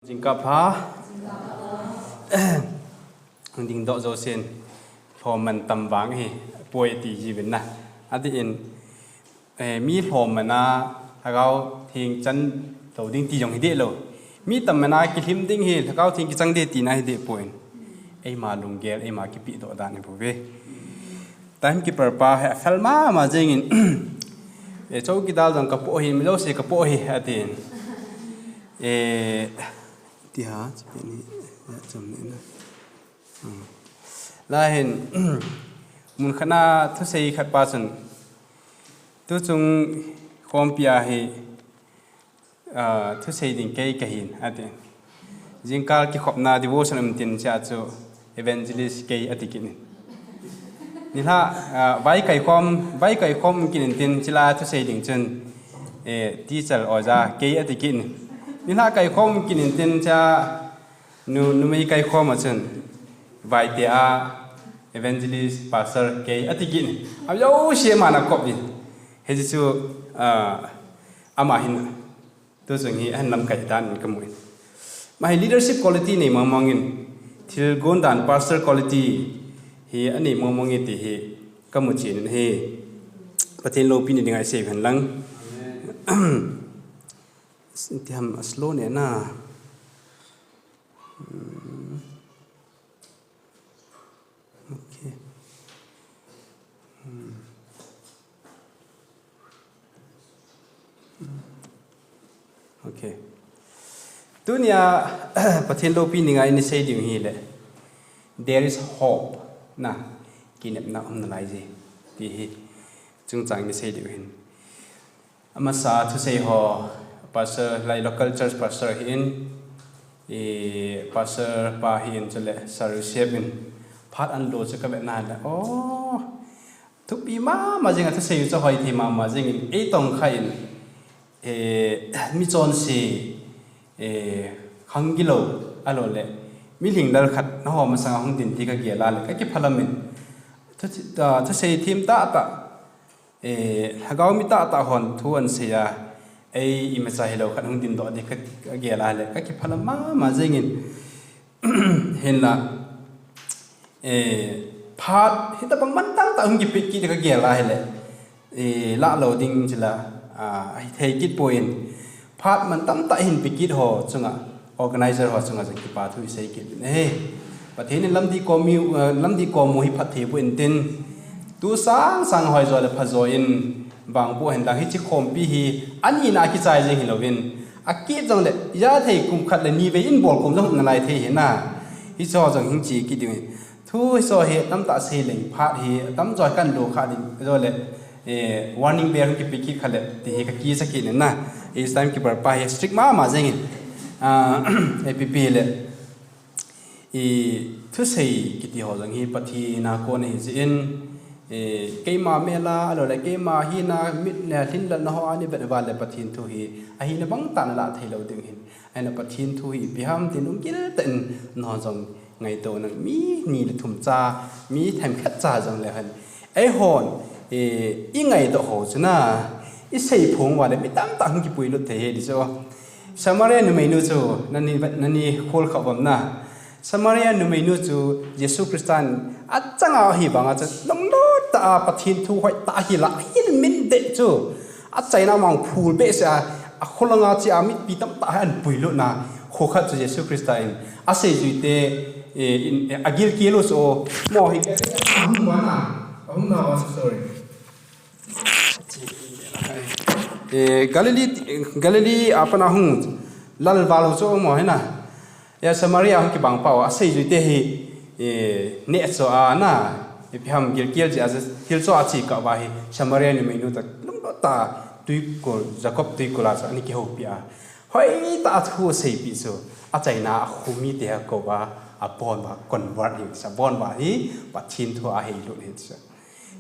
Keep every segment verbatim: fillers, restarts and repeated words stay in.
Jingkah pha. Dingdoh jousen lhomman tam vang hi poi ti jiuvin na. Adeh in, eh, mi lhomman a Lhagao Theng chan lou ding ti jong hi deh lou. Mi tamman a kilhim ding hi Lhagao Theng kichang ding tina hi deh poi. Eima lunggel, eima kipehdoh dan hi bou ve. Timekeeper pa hi afel mama jengin, eh, chowkidar jong kapoh hi, mi jouse kapoh hi, atin. Eh, ti ha, chupet ni, eh, chom ni na. Hmm. Lahin, mun khat na thusei khat pa chun, tuchung khompi a hi, ah, thusei ding kei kahin, ati. Jingkah kikhopna devotion um tin, chea chu evangelist kei ati kit in. Nilhah, ah, vaikaikhom, vaikaikhom um kit in tin, chea thusei ding chun, eh, teacher oja kei ati kit in. Nilhah kaikhom um kit in tin, chea nu, numei kaikhom a chun, vaite a evangelist, pastor kei ati kit in. Ajouse aman akop in. Hiche chu, ah, ama hin, tuchung hi ahin lamkai dan in kamu in. Ama hi leadership quality nei mongmong in, thilgon dan pastor quality hi anei mongmong e ti hi kamu chen in ahi. Pathen loupina dinga isei hen lang. Ti ham a slow ne na. Hmm. Okay. Hmm. Hmm. Okay. Tunia, Pathen loupina dinga ina sei diu hile, there is hope na, kinepna um nalai je, ti hi chungchang ina sei diu hin. Amasa thusei ho, pastor, lai local church pastor hi in, i pastor pa hi in chule, Sir Yusef in, phat anlo chu kavet na le, oh, thupi mama jing a thusei u chu hoi thei mama jing in, ei tong kha in, eh, mi chonse, eh, khang gilou, alou le, mi lhinglel khat, naho masanga hung din ti kagel a le, kakiphalam in, thu, ah, thusei thim tahtah, eh, Lhagao mi tahtah hon thu ahin sei a, ei imacha hilou khat hung dindoh ding ka, kagel a le, kakiphalam mama jing in. Hinla, eh, phat, hitabang mantam tah hung kipe kit ding kagel a hile, eh, lah lou ding chula, ah, ahi thei kit poi in. Phat mantam tah hin pe kit ho chunga, organizer ho chunga jong kipa thu isei kit in ahi. Pathen in lamdih kom u, eh, lamdih kom u hi phatthei boh in tin, tu sang sang hoi jo le pha jo in vang boh hen lang, hiche khompi hi anina kichai jeng hilou in, akit jong le, ija thei kum khat le ni vei in bol kum jong um nalai thei hi na. Hiche ho jong hung che kit ding in. Thu hiche ho hi tamtah sei leng, phat hi tamjo kan lo kha ding, jo le, eh, warning bell kipe kit kha le, ti hi kakisa kit in na. Ei timekeeper pa hi strict mama jeng in. Ah, A P P le. I thusei kiti ho jong hi Pathen a kon ahi jeh in, eh, keima mel a, alou le keima hina, mit le lhinlel na ho a nei vet uva le Pathen thu hi, ahina bang tah nalah thei lou ding hin. Ahina Pathen thu hi ipi ham tin lunggil tah in nangho jong ngaito nang, mi ni le thum cha, mi themkhat cha jong le hen. Eihon, eh, ingaidoh ho chu na, isei phong uva le mi tamtah hung kipuilut thei hi ti chu. Samaria numeinu chu, nani, nani khol kha uvam na. Samaria numeinu chu Jesu Christan achanga ahi vanga chu, lunglut tah a Pathen thu hoitah a ahil a, ahil min deh chu. Achaina mang phul behseh a, akholanga chea mipi tamtah hi ahin puilut na, kho khat chu Jesu Christa in aseijuite, eh, in, eh, agilkel u chu, mo hi, ahung uva na, ahung uva na, sorry. Eh, Galilee, Galilee a pat a hung lal val ho chu mo hi na. Ya Samaria hung kibang pau, aseijuite hi, eh, neh cho a na, ipi ham gilkel jeh a, thil cho a che kah uva hi, Samaria numeinu tah, lunglut tah a, tuikul, Jacob tuikul a chu ana kihoupi a. Hoitah a thu aseipi chu, achaina a khomite hi akou uva, abon uva, convert hi, abon uva hi, Pathen thu a aheilut hi chu.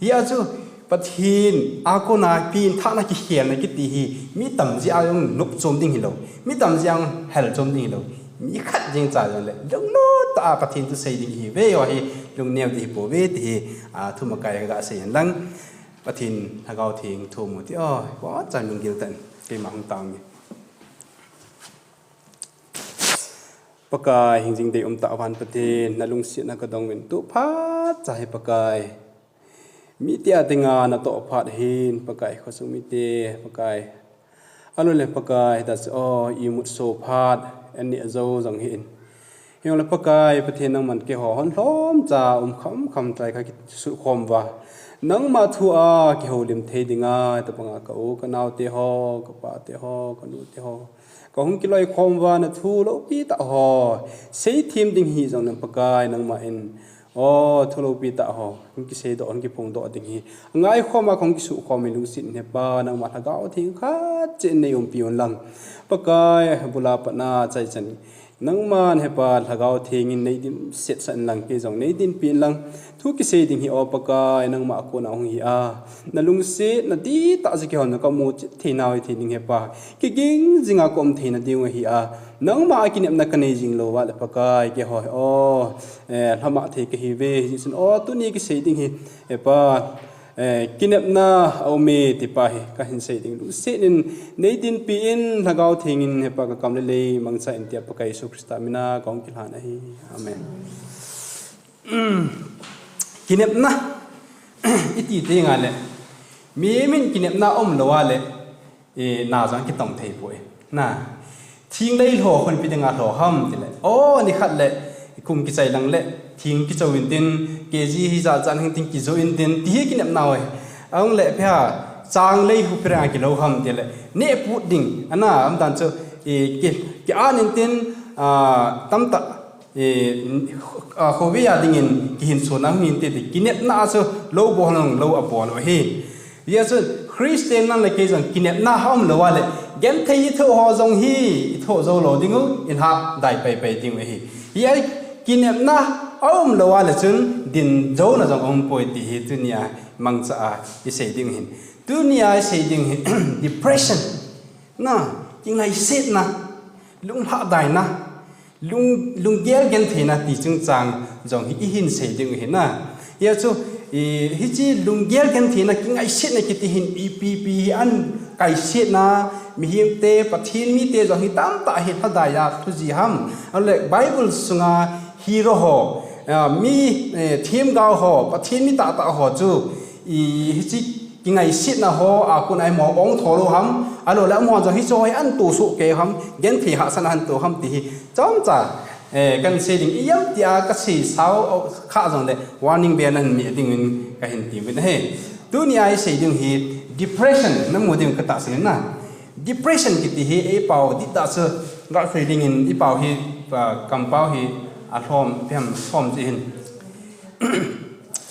Hia chu Pathen a kona pengthahna kikhelna kiti hi mi tam jeh a jong nop chom ding hilou, mi tam jeh a jong hel chom ding hilou, mi khat jeng cha jong le lunglut tah a Pathen thu sei ding ihi uve, ahi lungneo ding ihi pouve ti hi, a, thumakai kaga sei hen lang, Pathen Lhagao Theng thu mu ti, o, bou chan lunggil tah in keima hung tao nge. Pakai, hingjing deium tah a van Pathen, na lungsetna ka dong uvin tu phat cha hi Pakai. Mite a dinga na toh phat hin, Pakai, khosung mite, Pakai. Ahilou le Pakai, hita chu, o, imut so phat, an neh jou jong hi in. Hijongle Pakai, Pathen nangman keiho hon lhom cha um kham kham tah kha kisukhom uva. Nangma thu a kihoulim thei dinga, tabanga ka u, ka naote ho, ka pate ho, ka nute ho. Ka hung kiloikhom uva na thu loupi tah ho. Seithem ding hijong leng Pakai nangman. O, thu loupi tah ho. Hung kiseidoh, hung kiphongdoh ding hi. Ngaikhom a ka hung kisukhom in lungset in he Pa, nangma Lhagao Theng khat cheh in nei umpi un lang. Pakai, bul a pat na chai chan. Nangman he Pa, Lhagao Theng in nei dimset sah in lang, kei jong nei dinpi in lang. Thu kisei ding hi, o Pakai, nangma a kona hung hi a. Na lungsetna dihtah jeh a keiho na ka mu chet thei nau hi thei ding he Pa. Kiging jing a ka um thei na diu ahi a. Nangma a kinepna ka nei jing lou uva le Pakai keiho. O, eh, lhamah thei ka hi uve. Hijeh chun, o, tuni kisei ding hi, he Pa. Eh, kinepna a um e ti pa hi ka hin sei ding lungset in nei dinpi in Lhagao Theng in he Pa ka kam le lei mangcha in tia Pakai Jesu Christa min a ka hung kilhan ahi. Amen. Kinepna iti teng le, mi min kinepna um lou a le, e, na jong kitong thei poi. Na, thing lei lho khun ipi dinga lho ham tile, o, nikhat le kum kichai lang le thing kicho intin, K G hi jat jat hing tin kijo intin, ti hi kinepna oi. Ahung le pia chang lei hu pira kilo ham tile, ne put ding, ana, am dan chu, e, ki, ki an intin, a, tamtah, e, a, khovei a dingin kihin sona hung inte ti, kinepna a chu lou bol hang lou a bol u ahi. Hijeh chun Christian nang le kei jong kinepna a um lou a le, genthei i thoh ho jong hi, i thoh jou lou ding u, i lhadai pai pai ding u ahi. Hijeh a kinepna a um lou a le chun din jouna jong um poi ti hi tunia mangcha a i sei ding u ahin. Tunia i sei ding u hi depression. Na, kingaisetna, lunglhadaina, lung, lunggel gentheina ti chungchang jong hi i hin sei ding u ahi na. Hijeh chu, i, hiche lunggel gentheina kingaisetna kiti hin ipi ipi hi an kaisetna, mihemte, Pathen mite jong hi tamtah hi lhadai a thu ji ham. Ahile Bible sunga hero ho, a, mi, eh, themgao ho, Pathen mi tahtah ho chu, i, hiche kingaisetna ho a kon a hi mo ong tho lou ham, ahilou le amaho jong hiche ho hi an tohsoh kei ham, genthei hahsatna an toh ham ti hi chomcha, eh, kan sei ding, ijemtia ka sei sao kha jong le warning bell nan meh ding in ka hin ti uvin ahi. Tunia i sei ding u hi depression na mu ding u ka tahsan in na. Depression kiti hi eipao dihtah chu ga sei ding in i pao hi, a, kampao hi alhom, ipi ham, lhom chu hin.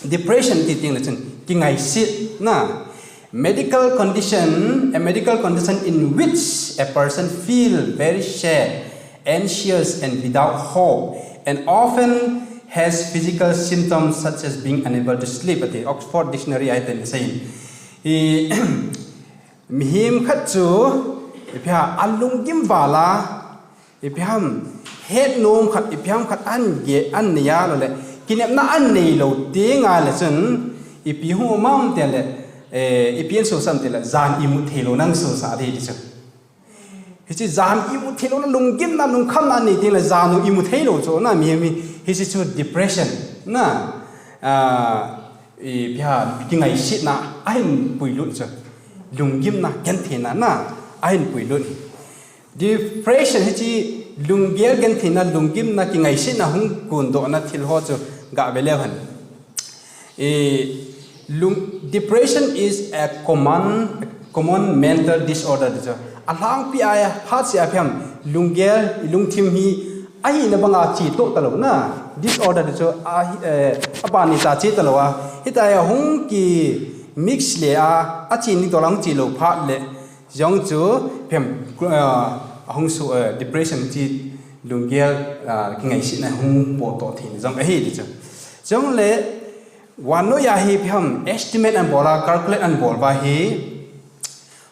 Depression ti teng le chun kingaisetna. Medical condition, a medical condition in which a person feel very sad, anxious and without hope, and often has physical symptoms such as being unable to sleep, ati Oxford Dictionary a hi tin asei in. I, mihem khat chu, ipi ham, alunggim val a, ipi ham, hetnom khat, ipi ham khat an ge, an nei a lou le, kinepna an nei lou teng le chun, ipi hung um ham tile, eh, ipi an sohsah ham tile, jan imut thei lou nan sohsah ding ti chu. Hiche jan imut thei lou na, lunggimna, lungkhamna nei teng le jan u imut thei lou chu na, mihem hi, hiche chu depression na, a, ipi ham, kingaisetna ahin puilut chu. Lunggimna, gentheina na ahin puilut. Depression hiche lunggel gentheina, lunggimna, kingaisetna hung kondohna thil ho chu ga ve leu hen. Eh, lung, depression is a common, common mental disorder ti chu. Alhangpi a, phat seh a ipi ham, lunggel, lungthim hi ahina banga che toh talou na. Disorder ti chu, a, eh, abani cha che talou a. Hitia hung ki mix le a, ache ni toh lang che lou phat le. Jong chu ipi ham, ah, ahung so, eh, depression ti lunggel, ah, kingaisetna hung potdoh thei jong ahi ti chu. Jong le, vannoi a hi ipi ham, estimate an bol a, calculate an bol uva hi,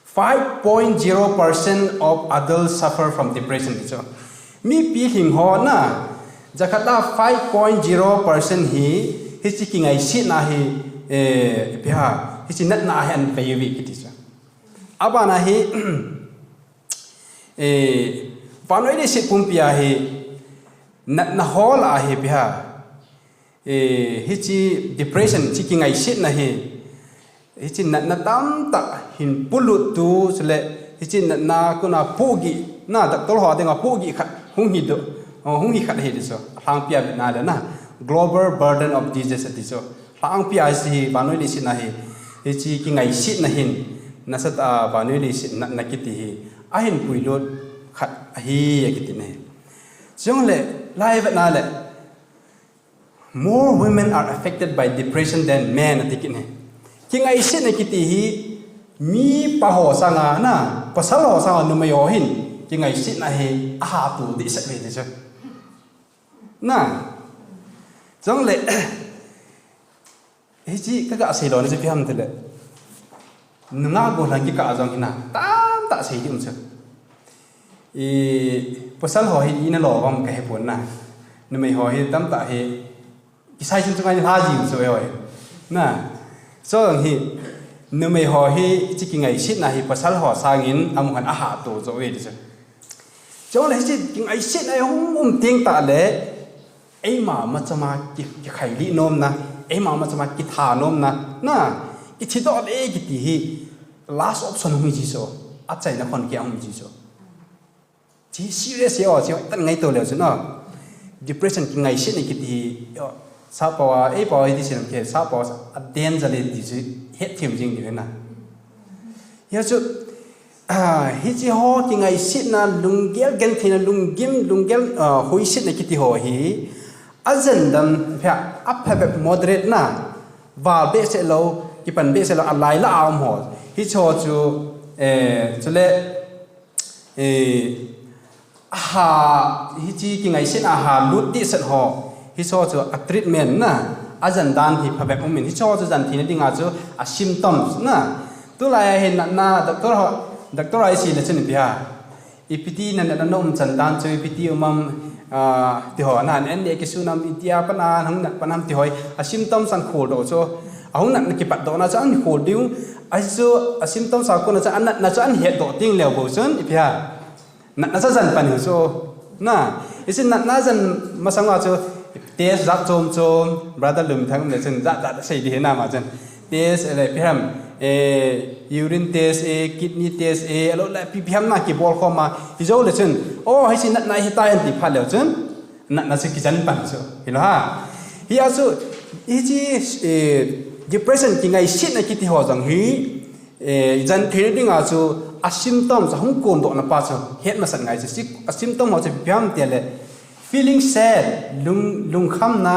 five point zero percent of adults suffer from depression ti chu. Mipi lhing ho na, jakhat a five point zero percent hi, hiche kingaisetna hi, eh, ipi ham, hiche natna hi an vei uve kiti chu. Abana hi, eh, vannoi leiset pumpi a hi, Natna ho lah a hi ipi ham. Eh, hiche depression, hiche kingaisetna hi. Hiche natna tamtah hin polut tu, chule hiche natna kona pohgih, na doctor ho dinga pohgih khat hung hi do, oh, hung hi khat hi ti chu. Lhangpi a vetna le na, global burden of disease ti chu. Lhangpi a hiche hi vannoi leiset a hi, hiche kingaisetna hin, nasatah a vannoi leiset natna kiti hi ahin puilut khat ahi akiti ne. Chule, lai vetna le, more women are affected by depression than men ati kit ne. Kingaisetna kiti hi mipa ho sanga na, pasal ho sanga numei ho hin kingaisetna hi ahat to dehset ve ti chu. Na. Chule, hiche kaga sei lona chu ipi ham tile, nungah gollhang kikah a jong hi na, tamtah sei ding um chu. I, pasal ho hi ina lo vang kahe pon na. Numei ho hi tamtah hi kisai chun chunga ni lha ji um chu eiho hi. Na. Chu hi, numei ho hi hiche kingaisetna hi pasal ho sangin amu khan ahat to jo ve ti chu. Chule hiche kingaisetna hung um teng tah le, eima machama ki, kikhailih nomna, eima machama kitha nomna, na, kithi doh le kiti hi last option hung hi ji chu, achaina khon kei a hung hi ji chu. Hiche serious hi o, hiche tan ngaito leu chu na. Depression kingaisetna kiti hi, o, sappao a, eipao a hiti sei nom kei, sappao a danger le ti chu hetthem jing ding na. Hia chu, ah, hiche ho kingaisetna, lunggel gentheina, lunggim, lunggel, ah, hoisetna kiti ho hi, ajan dan, phia, aphabep moderate na, val behseh lou, kipan behseh lou, alai lah a um ho. Hiche ho chu, eh, chule, eh, aha, hiche kingaisetna aha lut dehset ho. Hiche ho chu a treatment na, ajan dan hi phabep um in. Hiche ho chu jan theina dinga chu a symptoms na. Tulai a hin na, na doctor ho, doctor a isei le chun ipi ham. Ipi ti na, na, na um chan dan chu, ipi ti um am, ah, ti ho na, an ne kisu nam, itia pat na, hung nat pan am ti ho. A symptoms ahin khol doh chu. Ahung natna kipat dohna chu ahin khol diu. Ahi chu, a symptoms a kona chu, a natna chu ahin het doh teng leu bou chun, ipi ham. Natna chu ajan pan u chu. Na, hiche natna ajan masang a chu test jat chom chom, brother Lumthang le chun jat jat asei ding hi na ama chun. Test le ipi ham, eh, urine test e, kidney test e, alou le ipi ipi ham na kibol khom a, hijou le chun, o, hiche natna hi tai ti phat leu chun, natna chu kijan pan chu. Hilou ham. Hia chu, hiche, eh, depression kingaisetna kiti ho jong hi, eh, jan theina dinga chu a symptoms ahung kondohna pa chu het masat ngai chu, si-, a symptom ho chu ipi ham tile, feeling sad, lung, lungkhamna,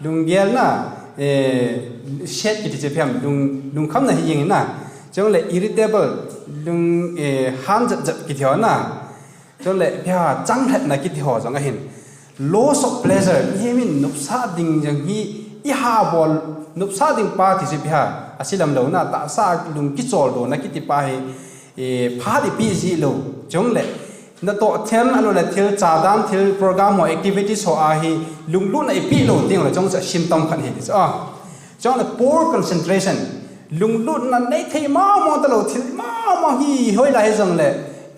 lunggelna, eh, sad kiti chu ipi ham, lung, lungkhamna hi jeng na. Chule irritable, lung, eh, han jat jat kiti ho na. Chule ipi ham, changlhatna kiti ho jong ahin. Loss of pleasure, ihem in nopsah ding jong hi, iha bol, nopsah ding pa ti chu ipi ham, asei lam lou na, tahsa lung kichol dona kiti pa hi, eh, phat ipeh ji lou. Chule, natoh them, alou le thil cha dan, thil program ho, activities ho a hi, lunglutna ipeh lou teng le, chule symptom khat hi ti chu. Ah. Chule poor concentration. Lunglutna nei thei mong mong talou, thil mong mong hi hoilai hijong le.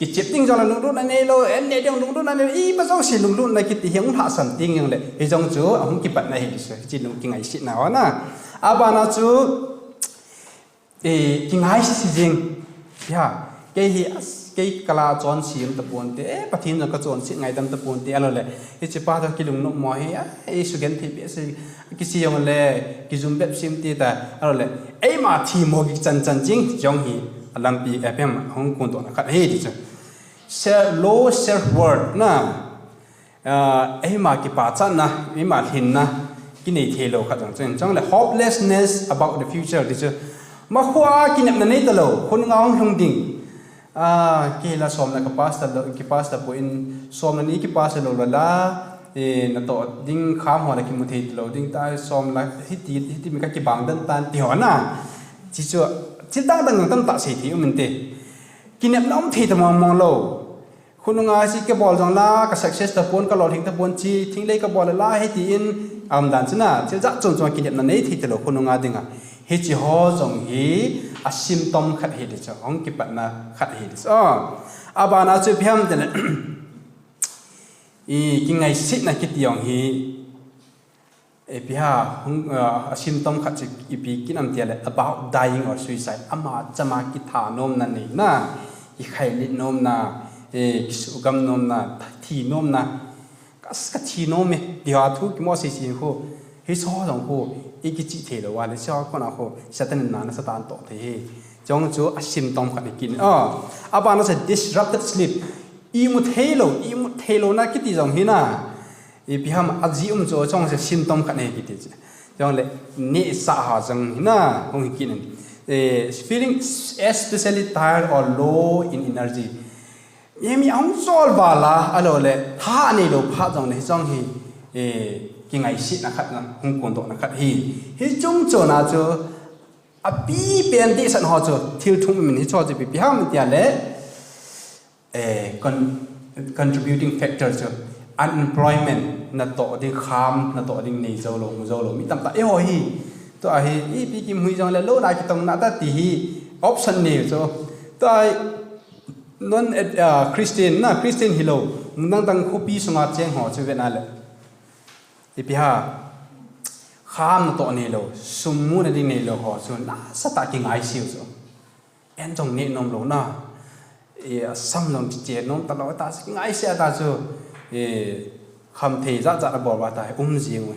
Kichep ding jong le lunglutna neilou, an ne ding lunglutna neilou, imajouse lunglutna kiti hi ahung lhahsam teng jong le. Hijong chu ahung kipatna hi ti chu, hiche lung kingaisetna ho na. Abana chu, eh, kingaise jing. Hia, kei hi, as, kei kala chonse um taponte, eh, Pathen jong kachonse ngaidam taponte, alou le. Hiche pa toh kilungnop mo hi, ah, ei sugenthei behseh, kisei jong le, kijum bep sem ti ta, alou le. Eima themmo kichan chan jing, jong hi, alampi, eh, ipi ham, ahung kondohna khat ahi ti chu. Self, low self worth na, ah, eima kipachatna, eima lhinna, kinei thei lou khat jong chun. Chule hopelessness about the future ti chu. Makhoa kinepna nei talou, khonunga hung lhung ding. Ah, kei la som la ka pass talou, ki pass tapon, som la ni ki pass talou la la, eh, natoh ding kham ho la kimu thei talou ding ta, som la hiti, hiti mi ka kibang dan tan ti ho na. Hiche chu, thil dang dang tamtah sei thei um inte. Kinepna um thei ta mong mong lou. Khonunga hiche kabol jong la, ka success tapon, ka lolhing tapon hiche, thinglei kabol la, hitin, aum dan chu na, thil jat chom chom kinepna nei thei talou, khonunga dinga. Hiche ho jong hi, a symptom khat hi ti chu, hung kipatna khat hi ti chu. Ah, abana chu ipi ham tile, I kingaisetna kiti jong hi, ipi ham, hung, ah, a symptom khat chu ipi kinam tia le, about dying or suicide. Ama chama kitha nomna nei na, kikhailit nomna, eh, kisugam nomna, thi nomna. Kas ka thi nom e, ti ho a thu kimo sei sei khu, hiche ho jong khu, i kichih thei lou a le, hiche ho kona khu, Satan in na, na Satan toh thei hi. Chong chu a symptom khat ni kin. Ah, abana chu disrupted sleep. Imu thei lou, imu thei louna kiti jong hi na. Ipi ham a ji um chu chong chu symptom khat ni kiti chu. Chong le, nisa ha jong hi na, hung hi kin. Eh, feeling especially tired or low in energy. Imi ahung chol vala, ahilou le, tha nei lou phat jong le, hiche jong hi, eh, kingaisetna khat na, hung kondohna khat hi. Hiche chung chona chu, apipen dehset ho chu, thil thum min hiche ho chu ipi ipi ham tia le, eh, con-, contributing factor chu, unemployment, natoh ding kham, natoh ding nei jou lou, mu jou lou, mi tamtah, eiho hi, tua hi, ipi kimu jong le, lou na kitong na ta ti hi, option nei chu, tua hi, Non, eh, ah, Christian, na Christian hilou, nang dang khopi sunga cheng ho chu ve na le. Ipi ham, kham natoh nei lou, sum muna ding nei lou ho chu, nasatah kingaise u chu. En jong nei nom lou na. E, asam jong che nom ta lou, ta kingaise ta chu. E, khamthei jat jat abol uva ta, um jing u.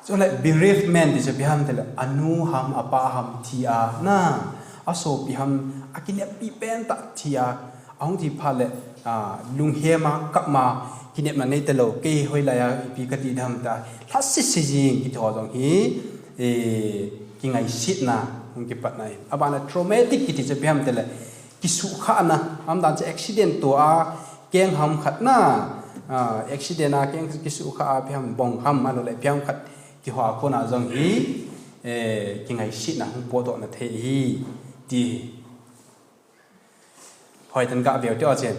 Chule bereavement ti chu ipi ham tile, anu ham, apa ham thi a, na, asopi ham, akineppi pen tah thi a, ahung thi phat le, a, lunghem a, kap ma, kinepna nei talou, kei hoilai a, ipi kati ding ham ta, lhasit se jing kiti ho jong hi, e, kingaisetna, hung kipatna hi. Abana traumatic kiti chu ipi ham tile, kisuhkhahna, aumdan chu accident toh a, keng ham khat na, ah, accident a keng kisuhkhah a ipi ham bong ham ahilou le ipi ham khat kiho a kona jong hi, eh, kingaisetna hung potdoh na thei hi, ti hi. Hoi tan ka veu ti o chen.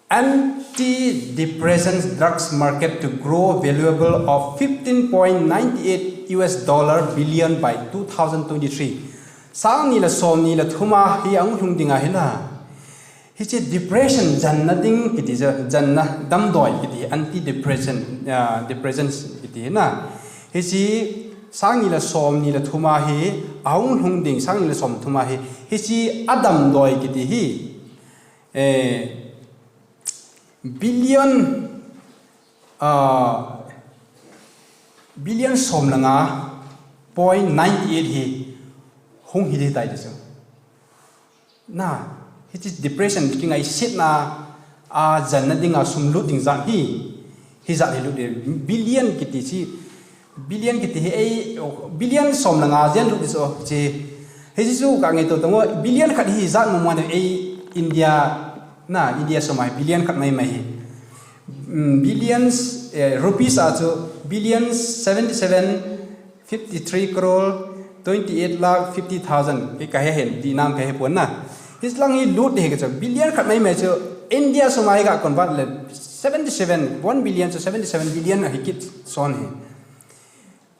Antidepressant drugs market to grow valuable of fifteen point nine eight U S dollar billion by two thousand twenty-three. Sang ni le som ni le thum a hi ahung lhung ding ahi na. Hiche depression janna ding kiti chu, janna damdoi kiti, antidepressant, ah, depressants kiti na. Hiche sang ni le som ni le thum a hi, ahung lhung ding sang ni le som thum a hi, hiche a damdoi kiti hi, eh, billion, ah, billion som le nga point nine eight hi hung hi ding tai ti chu. Na, hiche depression kingaisetna a janna dinga sum lut ding jat hi, hijat hi lut ding, billion kiti chu, billion kiti hi ei, billion som le nga jen lut ding chu, chu, hiche chu ka ngaito tong o, billion khat hi jat mo mo ne ei India, na, India sum a hi billion khat mai mai hi. Mm, billions, eh, rupees a chu billions seventy seven fifty three crore twenty eight lakh fifty thousand, kei ka he hen, ti nam ka he pon na. Hiche lang hi lut ding hi ka chu, billion khat mai mai chu, India sum a hi ka convert le seventy seven, one billion chu seventy seven billion ahi kit son hi.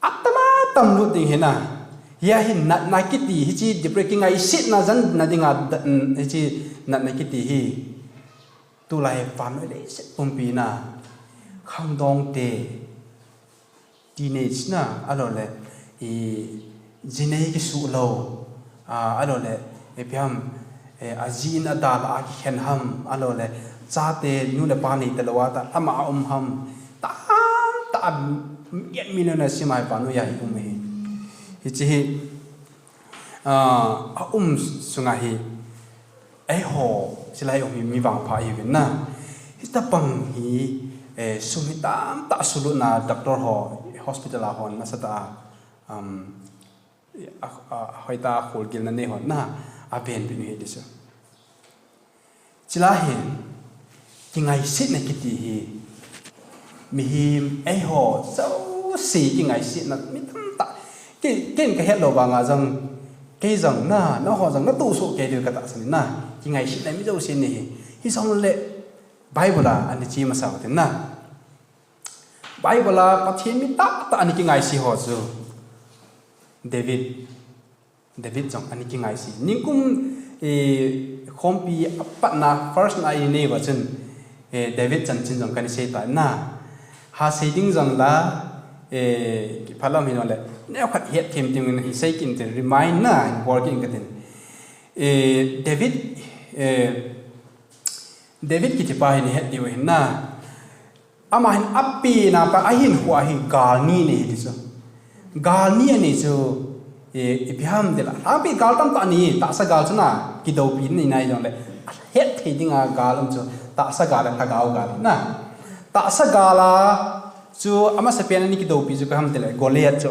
Atam atam lut ding hi na. Hia hi natna kiti, hiche depre-, kingaisetna janna dinga da-, mm, hiche natna kiti hi. Tulai vannoi leiset pumpi na. Khangdong te. Teenage na, ahilou le, i, jinei kisuh lou, a, ahilou le, ipi ham, e, aji in ada lah a kikhen ham, ahilou le, chate nu le pa nei talou a ta, lama a um ham, tamtah a, million, million a sum a hi vannoi a hi um hi. Hiche hi, a, a um sunga hi, eiho, chilai um hi mi vangpha ihiuvin na. Hitobang hi, eh, sum hi tamtah sulutna doctor ho, hospital a hon nasatah a, um, a, a, hoitah a kholgilna nei hon na, aven uvin hi ti chu. Chulai hin, kingaisetna kiti hi, mihem eiho jouse kingaisetna mi tamtah. Kei, ken ka het lou vanga jong, kei jong na, nangho jong natoh soh kei diu ka tahsan in na, kingaisetna mi jouse nei hi. Hijongle, Bible a ana che masa u hitin na. Bible a Pathen mi tamtah ana kingaise ho chu. David, David jong ana kingaise. Nikum, eh, khompi apatna first na i nei uva chun. Eh, David chanchin jong kana sei ta na. Ha sei ding jong la, eh, kiphalam hi no le. Neo khat het them ding in sei kin te remind na, bol kin ka tin. Eh, David, eh, David kiti pa hin het diu hin na. Ama hin api na pa ahin hu ahi gal ni ni ti chu. Gal ni ni chu, eh, ipi ham ti la. Api gal tam ta ni, tahsa gal chu na, kidopi ni nai jong le. Het thei ding a gal um chu, tahsa gal le lhagao gal na. Tahsa gal a chu amasa pen ni kidopi chu ka ham ti le, Goliath chu.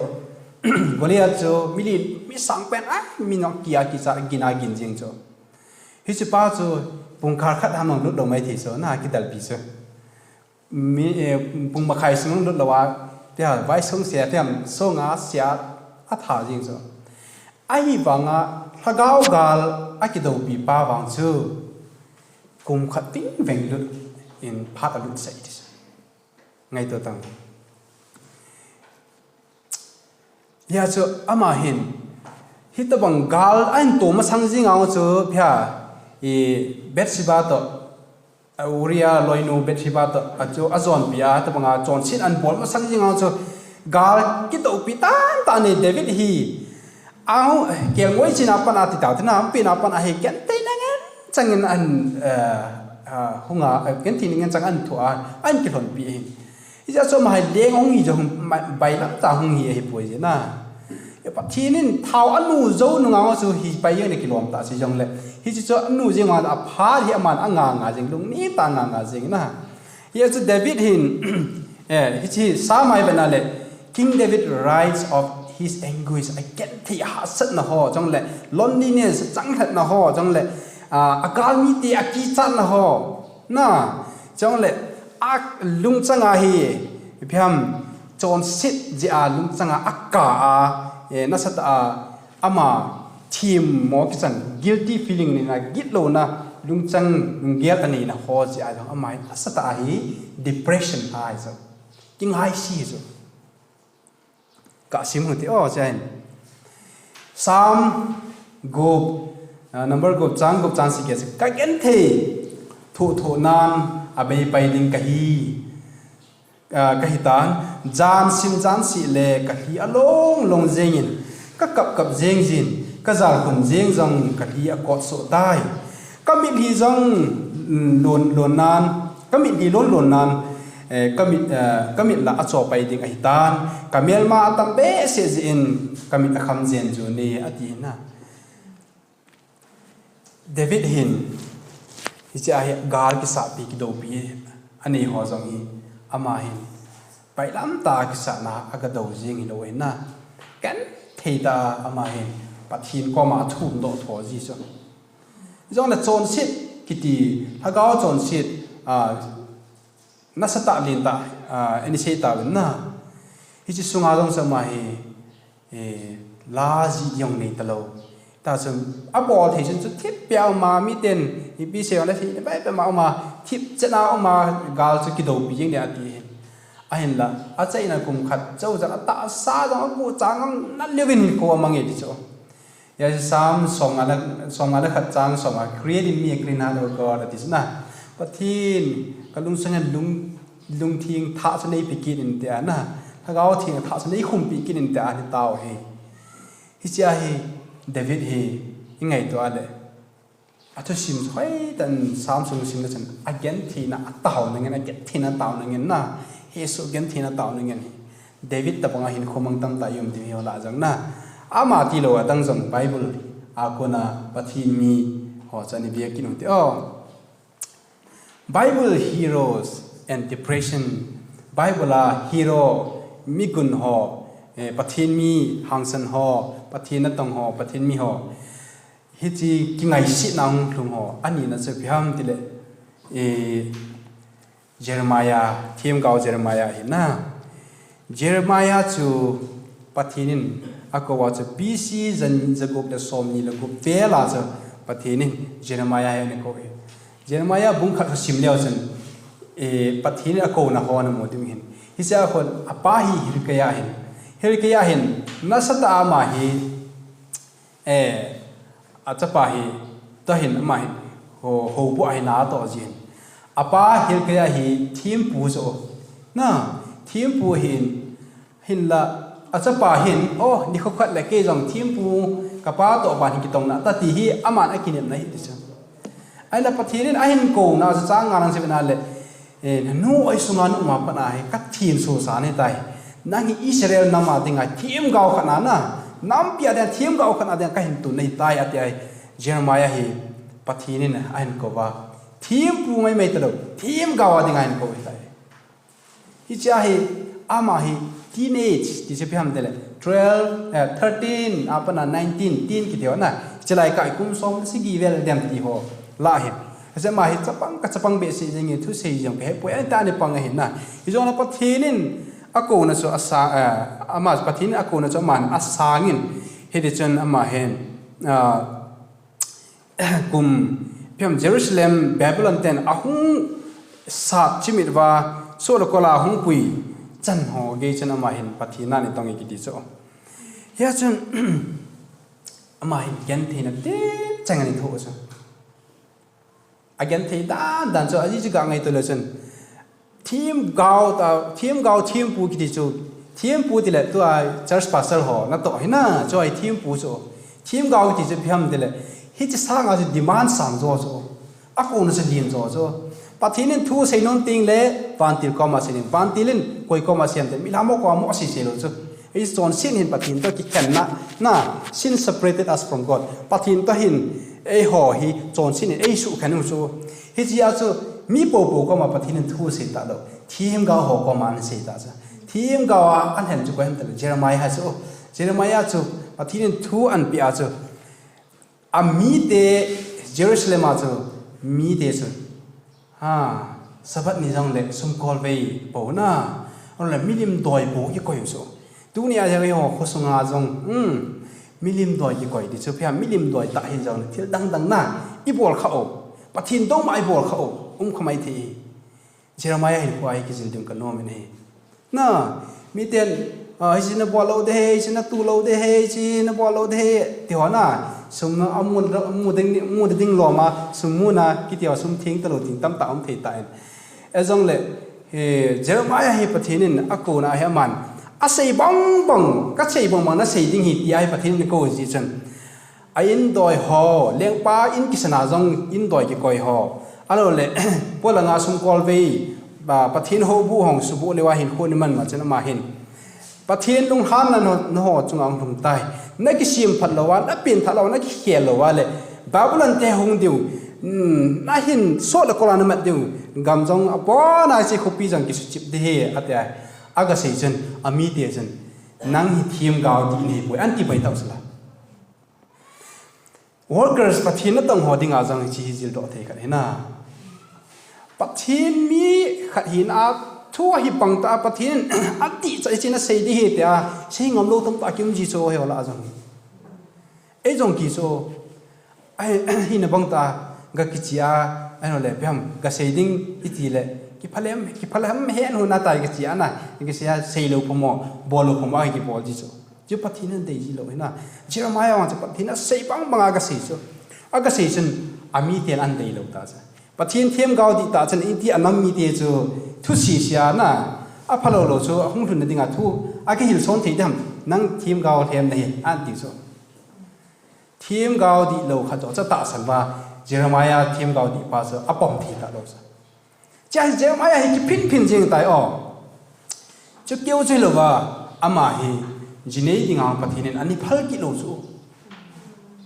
Goliath chu, mi li, mi sang pen, ai, mi nok kia kicha gina gin jing chu. Hiche pa chu, pung khat khat ham nong lut lo mai thei chu, na kidalpi chu. Mi, eh, pung makhai sung lut lo a, tia, vai sung sia, tia, sung a sia, a tha jing chu. Ahivanga, lhagao gal, a kidopi pa vang chu, kum khat ting veng lut, in phat a lut sai ti chu. Ngaito tang. Hia chu ama hin, hitabang gal a hin to masang jing ang chu, phia, i Bathsheba to, a Uriah loinu Bathsheba to, a chu a jonpi a, tabang a chonset an bol masang jing ang chu, gal kidopi tan tan ni David hi, a kelngoi china pan a ti ta, tina, pi na pan a hi, ken te na ngen, changin an, eh, ah, hunga, eh, ken ti na ngen chang an thu a, an kilhonpi hin. Hijeh chun ama hi leng hung hi jong, bai lam ta hung hi ahi poi jeh na. E Pathen in thao anu jou nunga chu hi pai jeng le kilom ta si jong le. Hiche chu anu jeng ma a pha hi aman anga nga jeng lungni ta nga nga jeng na. Hijeh chun David hin, eh, hiche Psalm a i vet na le. King David writes of his anguish, a genthei hahsatna ho, jong le loneliness, changlhatna ho, jong le, ah, a galmi te a kichatna ho. Na, jong le, a lungchang a hi, ipi ham, chonset jeh a lungchang a, a ka a, eh, nasatah a, ama, thim mo kichang, guilty feeling nei na, gitlou na, lungchang, lunggel a nei na ho jeh a jong, ama hi, nasatah a hi, depression a hi jong. Kingaise jong. Ka sim u hite o, chai. Psalm gup, ah, number gup, chang gup, chang sagi a, ka genthei, thoh thoh nan, abei pai ding kahi, ah, kahi tan, jan sim jan seh le, kalhi along long jeng in, ka kap kap jeng jin, ka jalkhun jeng jong, kalhi akot soh tai. Ka mitlhi jong, mm, lon, lon nan, ka mitlhi lon, lon nan, eh, ka mit, eh, ka mit la acho pai ding ahi tan, ka melma atam behseh jeh in, ka mit akham jen jun e, ati na. David hin, hiche a hi gal kisahpi kidopi, anei ho jong hi, ama hin, pailam ta kisahna, aga do jing hilou hin na. Genthei ta ama hin, Pathen koma athum doh tho ji chu. Jong le chonset kiti, lhagao chonset, ah, nasatah lentah, ah, ani sei tauvin na. Hiche sunga jong chu ama hi, eh, la ji jong nei talou. Ta chun, abol thei chun chu thip pia uma, miten, ipi sei le thei, bai pe ma uma, thip chena uma, gal chu kidopi jing le ati hin. Ahinla, achaina kum khat, chujat atahsa jong, aguh chang jong, nal leuvin hinkho amang e ti chu. Hia chu Psalm som nga le, som nga le khat chang som nga, "Create in me a clean heart, O God," ati chu na. Pathen, ka lungsung a lung, lungtheng thah chu nei pe kit in tia na. Lhagao theng thah chu nei khumpi kit in tia ani tao hi. Hiche a hi David hi i ngaito a le. Athusim hoitah in Psalm sung sim le chun agentheina atao na ngen, agentheina atao na ngen na. Hesoh gentheina atao na ngen hi. David tabang a hinkho mang tamtah i um ding hi ho lah jong na. Ama tilou adang jong Bible a kona Pathen mi ho chu ani ve kit u hite o. Bible heroes and depression. Bible a hero migun ho, eh, Pathen mi hangsan ho, Pathen natong ho, Pathen mi ho. Hiche kingaisetna hung lhung ho, anina chu ipi ham tile, eh, Jeremiah, themgao Jeremiah hi na. Jeremiah chu Pathen in akou a chu B C jan jagup le somni le gup vel a chu Pathen in Jeremiah hi ana kou hi. Jeremiah bung khat chu sim leu chun, eh, Pathen in akouna ho namu ding hin. Hiche a kon apa hi Hilkiah hin. Hilkiah hin nasatah a ama hi Eh, achapa hi, tahin ama hi, ho, houbung a hi na atoh jin. Apa Hilkiah hi thempu chu. Na, thempu hin, hinla, achapa hin, oh, nikho khat le kei jong thempu, kapa toh ban hin kitong nante ti hi, aman akinepna ahi ti chu. Ahinla Pathen in ahin kouna chu chang nga lang chu vena le, eh, nanu oi sunga na um a pat a hi, ka themsoh sa nahi tai. Nang hi Israel nam a dinga themgao khat na na, nampi a dinga themgao khat na dinga kahin tun nahi tai ati ahi. Jeremiah hi Pathen in ahin kouva. Thempu maimai talou, themgao a dinga ahin kou ahi tai. Hiche a hi, ama hi teenage, ti chu ipi ham tile, twelve, eh, thirteen, a pat a nineteen, teen kiti ho na, hiche lai kah kum som le sagi vel dem ti ho, lah ahi. Hiche ama hi chapang ka chapang behseh jeng e, thusei jong ka hepoi, ahin ta ni pang ahi na. Hijong le Pathen in akouna chu asang, eh, ama Pathen in akouna chu aman asang in, hiti chun ama hin, ah, kum, ipi ham, Jerusalem, Babylon ten ahung sat chimit uva, soh le kol a hung pui chan ho gei chun ama hin Pathen na in tong e kiti chu. Hia chun, ama hin gentheina te chang ani tho chu. Agenthei dan dan chu, ajeh chu ga ngaito le chun. Themgao ta, themgao thempu kiti chu, thempu tile tua church pastor ho natoh hi na, chu ahi thempu chu. Themgao kiti chu ipi ham tile, hiche sanga chu demand sang jo chu. Akouna chu len jo chu. Pathen in thu seinom teng le, vantil koma sei ding, vantil in koi koma sei ham tile, milham ho koma sei sei lou chu. Hiche chonset hin Pathen toh kikhenna, na, sin separated us from God. Pathen toh hin, eiho hi chonset in eisuhkhen u chu. Hiche a chu mi popo koma Pathen in thu asei talou. Themgao ho koma ana sei ta chu. Themgao a alhen chu koi ham tile Jeremiah chu. Jeremiah chu Pathen in thu anapeh a chu. Amite Jerusalem a chu mite chu. Ha, Sabbath ni jong le sumkol vei pou na. Ahilou le milim doi pou kikoi u chu. Tuni a jong eiho khosunga jong, hmm, milim doi kikoi ti chu ipi ham, milim doi tah hi jong le thil dang dang na ibol kha u. Pathen dong ma ibol kha u. Um kha mai thei. Jeremiah hin koi kijil ding kanom in ahi. Na, miten, ah, hiche nabol lou ding ahi, hiche natu lou ding ahi, hiche nabol lou ding ahi, ti ho na, sum na, amu, amu ding, amu ding lom a, sum muna, kiti ho sum theng talou ding tamtah um thei tan. Ajong le, he, Jeremiah hi Pathen in akouna ahi aman, asei bang bang, kasei bang bang nasei ding ahi ti ahi Pathen in akou jeh chun. A indoi ho, lengpa in kisana jong indoi kikoi ho. Ahilou le, polanga sumkol vei, ba, Pathen houbuh hung subuh leuva hinkho ana man ma chun ama hin. Pathen lunghanna na, naho chunga hung lhung tai. Nakisemphat louva, napenthah louva, nakikhel louva le, Babylon te hung diu, hmm, nahin soh le kol a namat diu, gam jong abon a hiche khopi jong kisuchip ding ahi, ati a. Agasei chun, amite chun, nang hi themgao dih nahipoi, anti pai tau sala. Workers, Pathen natong ho dinga jong hiche hi jildoh thei khat ahi na. Pathen mi khat hina a thu ahi bang tah a Pathen in atihchan hiche nasei ding ahi tia sei ngam lou tamtah kium ji chu eiho lah a jong. Ei jong kichu. Ahi, hina bang tah a gakichia, ahilou le ipi ham gasei ding iti le. Kiphalem, kiphalem hen hon atai kichia na. Kichia seilou phomo, bollou phomo ahi kibol ji chu. Chu Pathen in adei ji lou ahi na. Jeremiah vang chu Pathen in asei bang bang a agasei chu. Agasei chun amiten adei lou ta chu. Pathen themgao dih ta chun iti anam mite chu thusei sia na. Aphalou lou chu ahung lhunna dinga thu akihil son thei ding ham. Nang themgao lhem nahi anti chu. Themgao dih lou khat chu tahsan uva Jeremiah themgao dih pa chu apom thei talou chu. Chua hi Jeremiah hi kiphin phin jeng tai o. Chu keu chu hilouva, ama hi, ji nei dinga Pathen in ana phal kit lou chu.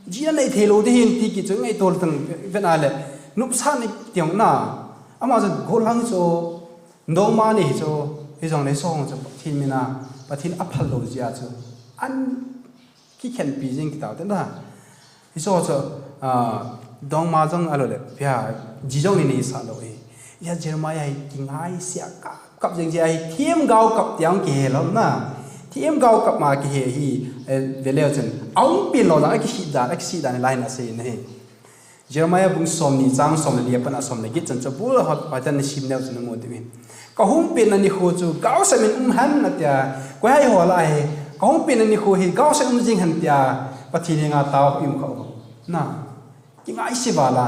Ji nanei thei lou ding ahi ti kit chu ngaito tang vet a le, nopsah nei tiang na, ama chu gollhang chu, dongma nei chu, hijongle song chu Pathen mina, Pathen aphal lou jeh a chu, an kikhenpi jing kiti tah na. Hiche chu, ah, dongma jong ahilou le, pia, ji jong nei nei sah lou e. Hia Jeremiah hi kingaisea kap kap jeng jeh a hi themgao kap tiang kihe lou na. Themgao kap ma kihe hi, eh, veleu chun. Aum pen lou dan, akisih dan, akisih dan lai na sei na hi. Jeremiah bung somni chang somle li a pat a somle get chan chu bul hot patan na sim neo chu namu diu ahi. Kahung penna nikho chu gaosap in um hen atia. Koi hai ho lah a hi. Kahung penna nikho hi gaosap in um jing hen tia. Pathen henga tao um kha u. Na. Kingaise vala.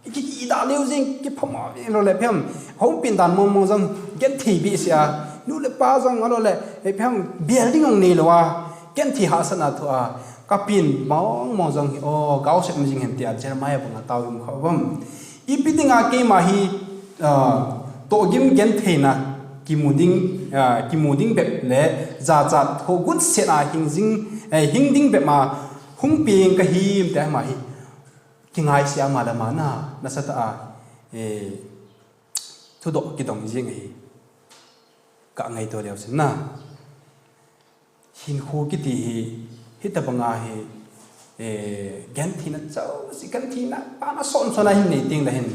Ki, ki, ki da leu jing, ki phama lou le phem. Hung pin dan mong mong jong, genthei behseh a. Nu le pa jong, alou le, e phem, building ong nei lou a. Genthei hahsatna thoh a. Ka pin mong mong jong, o, gaosep jing hen tia, Jeremiah banga tao um kha bam. Ipi dinga keima hi, ah, tohgim gentheina, kimu ding, ah, kimu ding bep le, jachat, thohgut sena hing jing, eh, hing ding bep ma, hung peng ka hi, tia ma hi. Kingaisih a ma le ma na, nasatah a, eh, thudoh kidong jing ahi. Ka ngaito leu sin na. Hinkho kiti hi, hitabanga hi, eh, gentheina chau, si gentheina, pana son son a hin nei teng le hin.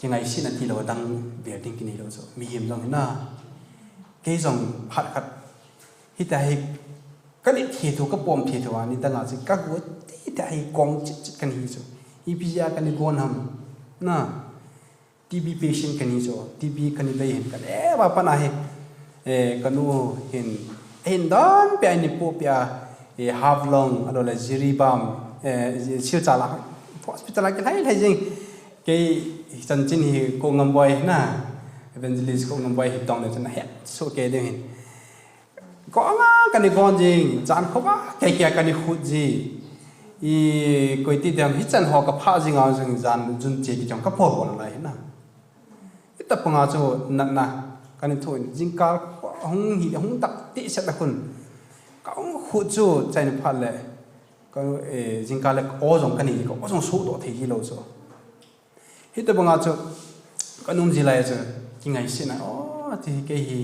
Kingaisihna tilou dang building kinei lou chu. Mihem jong hin na. Kei jong phat khat. Hita hi, ka nit thei thu, ka pom thei thu a, nidang a chu, ka gu ti ta hi kong chit chit kan hi chu. Ipi jeh a kan gon ham. Na, T B patient kan hi chu, T B kan hi dei hin kan e, ba pan a hi, eh, ka nu hin, hin don pia, ni pu pia, eh, Haflong, alou le Jiribam, eh, Silchar la, hospital a kilhai lhai jing. Kei chanchin hi Ko Ngamboi na, evangelist Ko Ngamboi hi tong le chun het so kei ding hin. Ko anga kan i gon jing, jan kho ba, kei kei kan i khut ji. I koi ti dem, hichan ho ka pha jing a jing jan jun che ki jong ka pol pol lai na. Hitabanga chu natna, kan i thu in, jingkal hung hi, hung tak ti set a khun. Ka hung khut chu, chai na phat le, ka, eh, jingkal le o jong kan i, ka o jong su doh thei hi lou chu. Hitabanga chu, ka nung ji lai chu, kingaisihna, o, ti kei hi,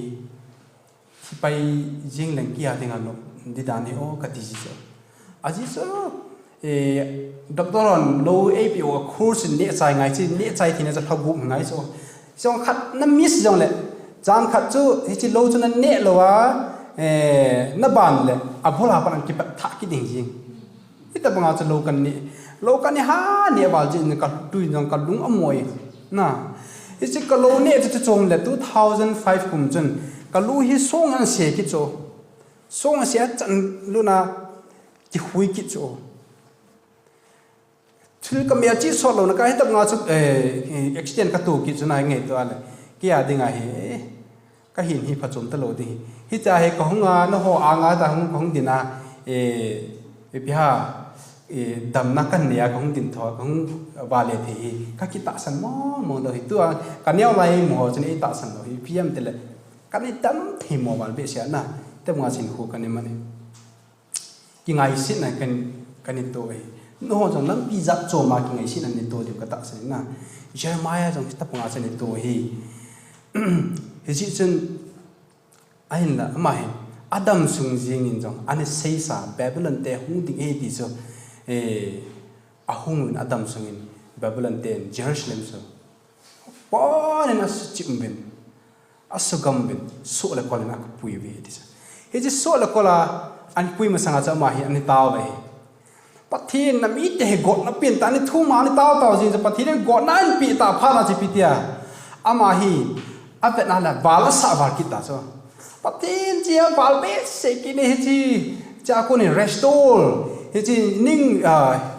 thi pai jing leng kia dinga lou, di dan hi, o, ka ti ji chu. Aji chu, eh, doctor hon lou ei pi o, course neh chai ngai chi, neh chai thina chu lha gup ngai chu. Jong khat na miss jong le, jan khat chu, hichi lou chu na neh lou a, eh, na ban le, a bul a pan an kipat thah kit ding jing. Hitabanga chu lou kan neh. Lou kan neh ha neh val jin ka tui jong ka lung a moi. Na. Hichi ka lou neh chu chu chom le two thousand five kum chun. Ka lu hi song an se kit chu. Song an se a chan lu na kihui kit chu. Thil ka mel chi sot lou na ka hitabanga chu, eh, eh, accident ka tu kit chu na ngai tu a le. Kia dinga hi, eh, Ka hin hi phachom talou ding hi. Hitia hi ka hung a, nangho anga ta hung, ka hung din a, eh, ipi ham, eh, damna ka nei a, ka hung din tho, ka hung vale thei hi. Ka kitahsan mong mong lou hi. Tua, ka neo lai mo ho chun eitahsan lou hi. Ipi ham tile, ka nei dam thei mo val behseh a na. Te mo a sin khu ka nei mani. Kingaisihna kan, kan i to hi. Nangho jong lampi jat chom a kingaisihna nei to diu ka tahsan na. Jeremiah jong hitabanga chu nei to hi. Hichi chun ahinla ama hi. Adam sung jing in jong. Ana seisa Babylon te hung ding ahi ti chu. Eh, ahung un Adam sung in Babylon te in Jerusalem chu. Pon in asuchim uvin, asugam uvin, soh le kol in akapui uve, ti chu. Hichi soh le kol a, ana pui masang a chu ama hi, ana tao uve. Pathen in amite hi gotna pen tah, ana thum a, ana tao tao jing chu, Pathen in gotna ana pe tah phat a chu ipi tia. Ama hi, avet na le, val asah val kit ta chu. Pathen chu aval behseh kit e hichi, cha kon in restore, hichi ning, ah,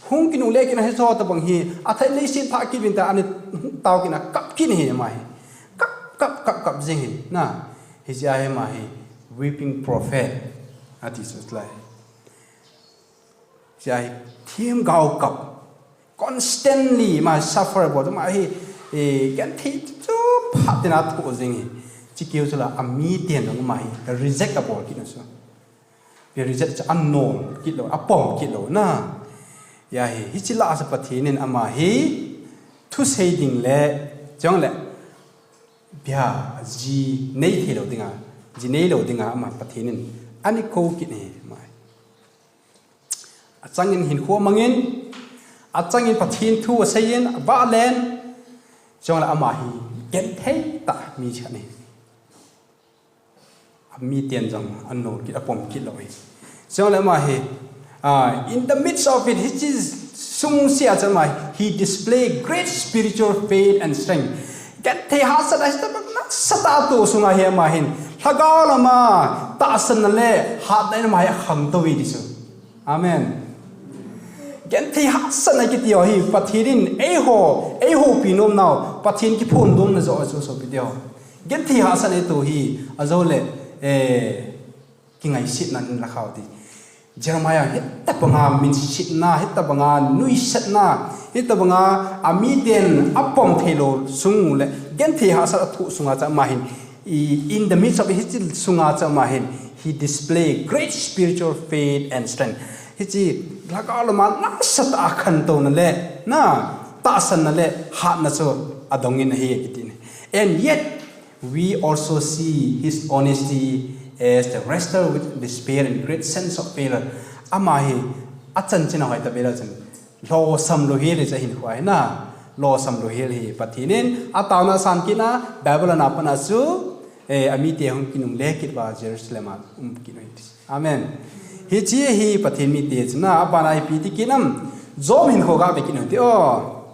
hung kinu le kit na hicho tabang hi, athai nei sin thah kit uvin ta, ana tao kit na kap kit hi ama hi. Kap, kap, kap, kap jing hi, na, hichi a hi ama hi, weeping prophet, ati chu lai. Hichi a hi, themgao kap. Constantly ama suffer bol, ama hi, eh, genthei chu phat in athoh jing hi. Hichi keu chu la, amiten jong ama hi, reject abol kit na chu. Reject chu anol kit lou, apom kit lou na. Hiya hi, hichi la a chu Pathen in ama hi, thusei ding le, chong le, bia, ji nei thei lou dinga, ji nei lou dinga ama Pathen in, ana kou kit na hi, ama hi. Achangin hinkho amangin, achangin Pathen thu aseiyin, avah len, chong le ama hi genthei tah mi khat ahi. Amiten jong anol kit, apom kit lou ahi. Chong le ama hi, ah, in the midst of it, hichi sung sia chu ama hi, he display great spiritual faith and strength. Genthei hahsatna, hahsatna nasatah a toh sunga hi ama hin, lhagao lama tahsanna le hatna in ama hi akhangtou e ti chu. Amen. Genthei hahsatna kiti ho hi, Pathen in eiho, eihoupi nom nau, Pathen kiphondohna joh a chu sopite ho. Genthei hahsatna ito hi, ajole, eh, kingaisetna in la khao ti. Jeremiah, hitabanga minsetna, hitabanga nuisatna, hitabanga amiten apom theilou sung le, genthei hahsat athoh sunga chu ama hin, i, in the midst of hiche sunga chu ama hin, he display great spiritual faith and strength. Hiche, lhagao lama nasatah a khantouna le, na, tahsanna le, hatna chu adongin ahi kiti ne. And yet, we also see his honesty as the wrestle with despair and great sense of failure. Ama hi, achanchin a hoitah bela chun, lhosam louhel hi chu ahinkho ahi na. Lhosam louhel hi Pathen in ataona asan kit na, Babylon a pat a chu, eh, amite hung kinungle kit uva Jerusalem a um kit u ahi. Amen. Hiche hi Pathen mite chu na, abana ipi ti kit nam, Job hinkho gave kit u hite o.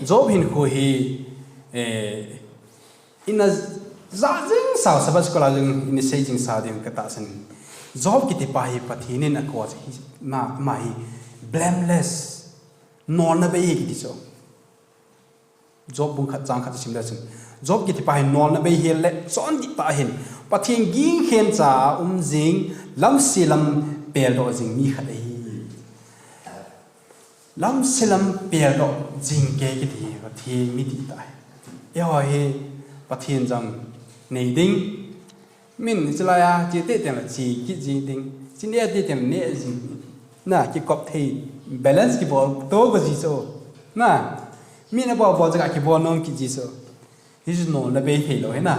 Job hinkho hi, eh, ina ja jing sao, Sabbath school a jong ina sei jing sao ding katahsan. Job kiti pa hi Pathen in akou a chu hi, ma, ama hi blameless, nolna bei hi kiti chu. Job bung khat chang khat sim le chun, Job kiti pa hi nolna bei hel le chondih tah ahin, Pathen ging khencha a um jing, lamse lam peldoh jing mi khat ahi. Lamse lam peldoh jing kei kiti hi Pathen mi dihtah ahi. Eiho hi Pathen jong nei ding. Min hiche lai a, che tei teng le che kit ji ding. Che neh tei teng le neh ji. Na, kikop thei, balance kibol to ko ji chu. Na, min abol bol jeh a kibol nom kit ji chu. Hichu nolna bei thei lou ahi na.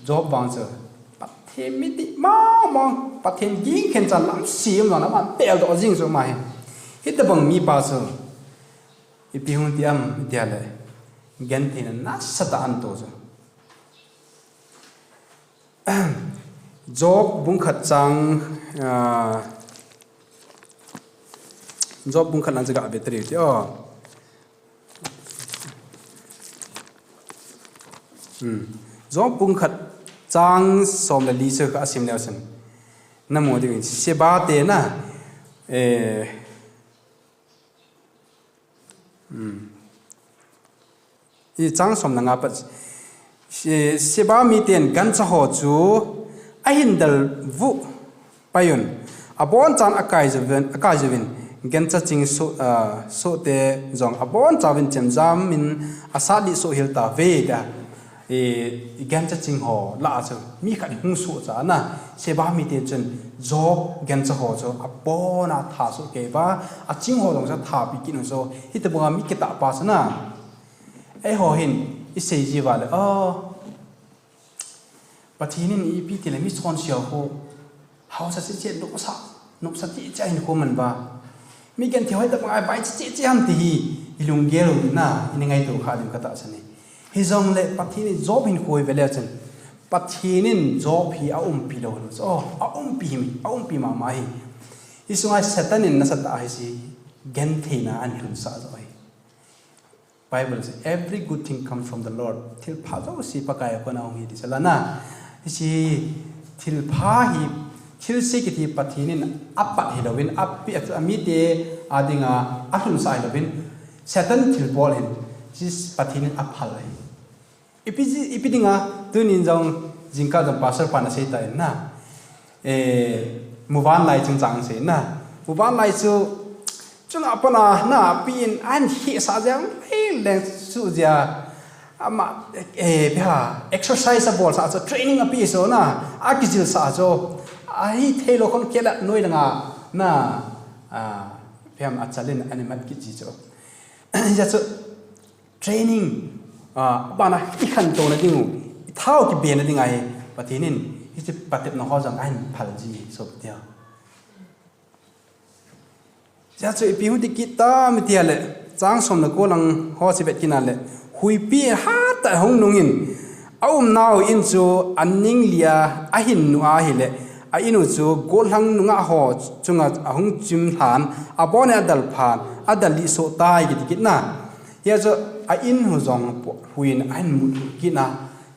Job vang chu, Pathen mi dih mong mong, Pathen ging khencha lamse um jong le aman peldoh jing chu ama hi. Hitobang mipa chu ipi hung ti ham iti le, gentheina nasatah a ahin to chu. Job bung khat chang, ah, Job bung khat lang chu gave tei u hite o. Hmm. Job bung khat chang som le li chu kasim leu chun, namu diu in, Sheba te na, eh, hmm. I chang som le nga pat. She-, Sheba miten gancha ho chu ahin del vuh pai un. Abonchan akai jouvin, akai jouvin, gancha ching soh, ah, soh te jong abonchan chemjam in asat lih soh hel tauve tia. I, i gancha ching ho lah a chu mi khat hung soh cha na, Sheba mite chun Job gancha ho chu abon a tha soh kei uva, aching ho jong chu atha pi kit u chu, hitobang a mi kitah pa chu na. Eiho hin i sei ji uva le, oh, Pathen in ipi ti le mi chonse ho, haosa cheh cheh, nopsa, nopsa cheh cheh a hinkho man uva. Mi genthei ho hitobang a vai cheh cheh ham ti hi, i lunggel u na, i ngaito kha diu katahsan e. Hijongle Pathen in Job hinkho i ve leu chun, Pathen in Job hi aumpi lou lou chu. Oh, aumpi hi, aumpi mama hi. Hiche sunga Satan in nasatah a hiche gentheina ahin lhunsah joh ahi. Bible says, "Every good thing comes from the Lord." Thilpha jouse Pakai a kona hung ahi ti chu la na. Hiche thilpha hi, thilse kiti Pathen in apat hilouvin, api, amite a dinga alhunsah hilouvin, Satan thilbol hin, hiche Pathen in aphal ahi. Ipi ji, ipi dinga, tunin jong jingkah jong pastor pan asei tan na. Eh, muvanlai chungchang asei na. Muvanlai chu, chunga pat a, na, api in ahin hehsah jeng, hei leng suh jia. Ama, eh, bia, exercise abolsah chu, training ape chu na, akijilsah chu. Ahi theilou khon kila noi langa, na, ah, bia, achalin ahin mat kit ji chu. Hijeh chun, training, ah, abana i khantouna ding u, i thao kibena ding ahi, Pathen in, hiche patepna ho jong ahin phal ji, sopite ho. Hijeh chun ipi hung ti kit tam iti le, chang som le ko lang ho chu vet kit na le, huipi hatah a hung nungin, aumnau in chu aning lia ahin nu ahile, a in u chu gollhang nungah ho chunga ahung chim lhan, abon in adel phan, adel lih soh tai kiti kit na. Hijeh chun a in u jong huiyin ahin mut kit na.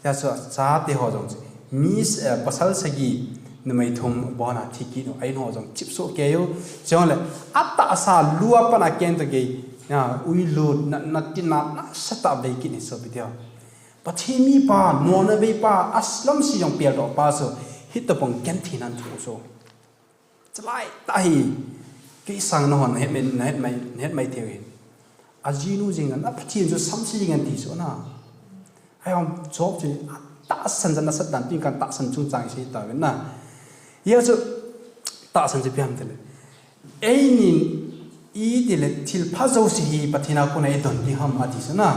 Hijeh chun achate ho jong chu mi, eh, pasal sagi, Numei thum bona thi kit u, a in ho jong chip soh kei u. Chule, atahsa lua pana keng to kei, na, ui lut, na, na tina, nasatah bei kit ni sopi teu. Pathen mipa, mona beipa, aslam si jong peldoh pa chu, hitobang genthei nan thu chu. Chalai tah hi, kei sang nahon, nahet mai, nahet mai, nahet mai thei u hin. Ajinu jing na, Pathen chu samse jing ti chu na. Ahi hom Job chu, atahsan jan nasatah dan, tin kan tahsan chungchang isei tauvin na. Hia chu, tahsan chu ipi ham tile. Eini, itile, thil pha jouse hi Pathen a kona idon ding ham ati chu na.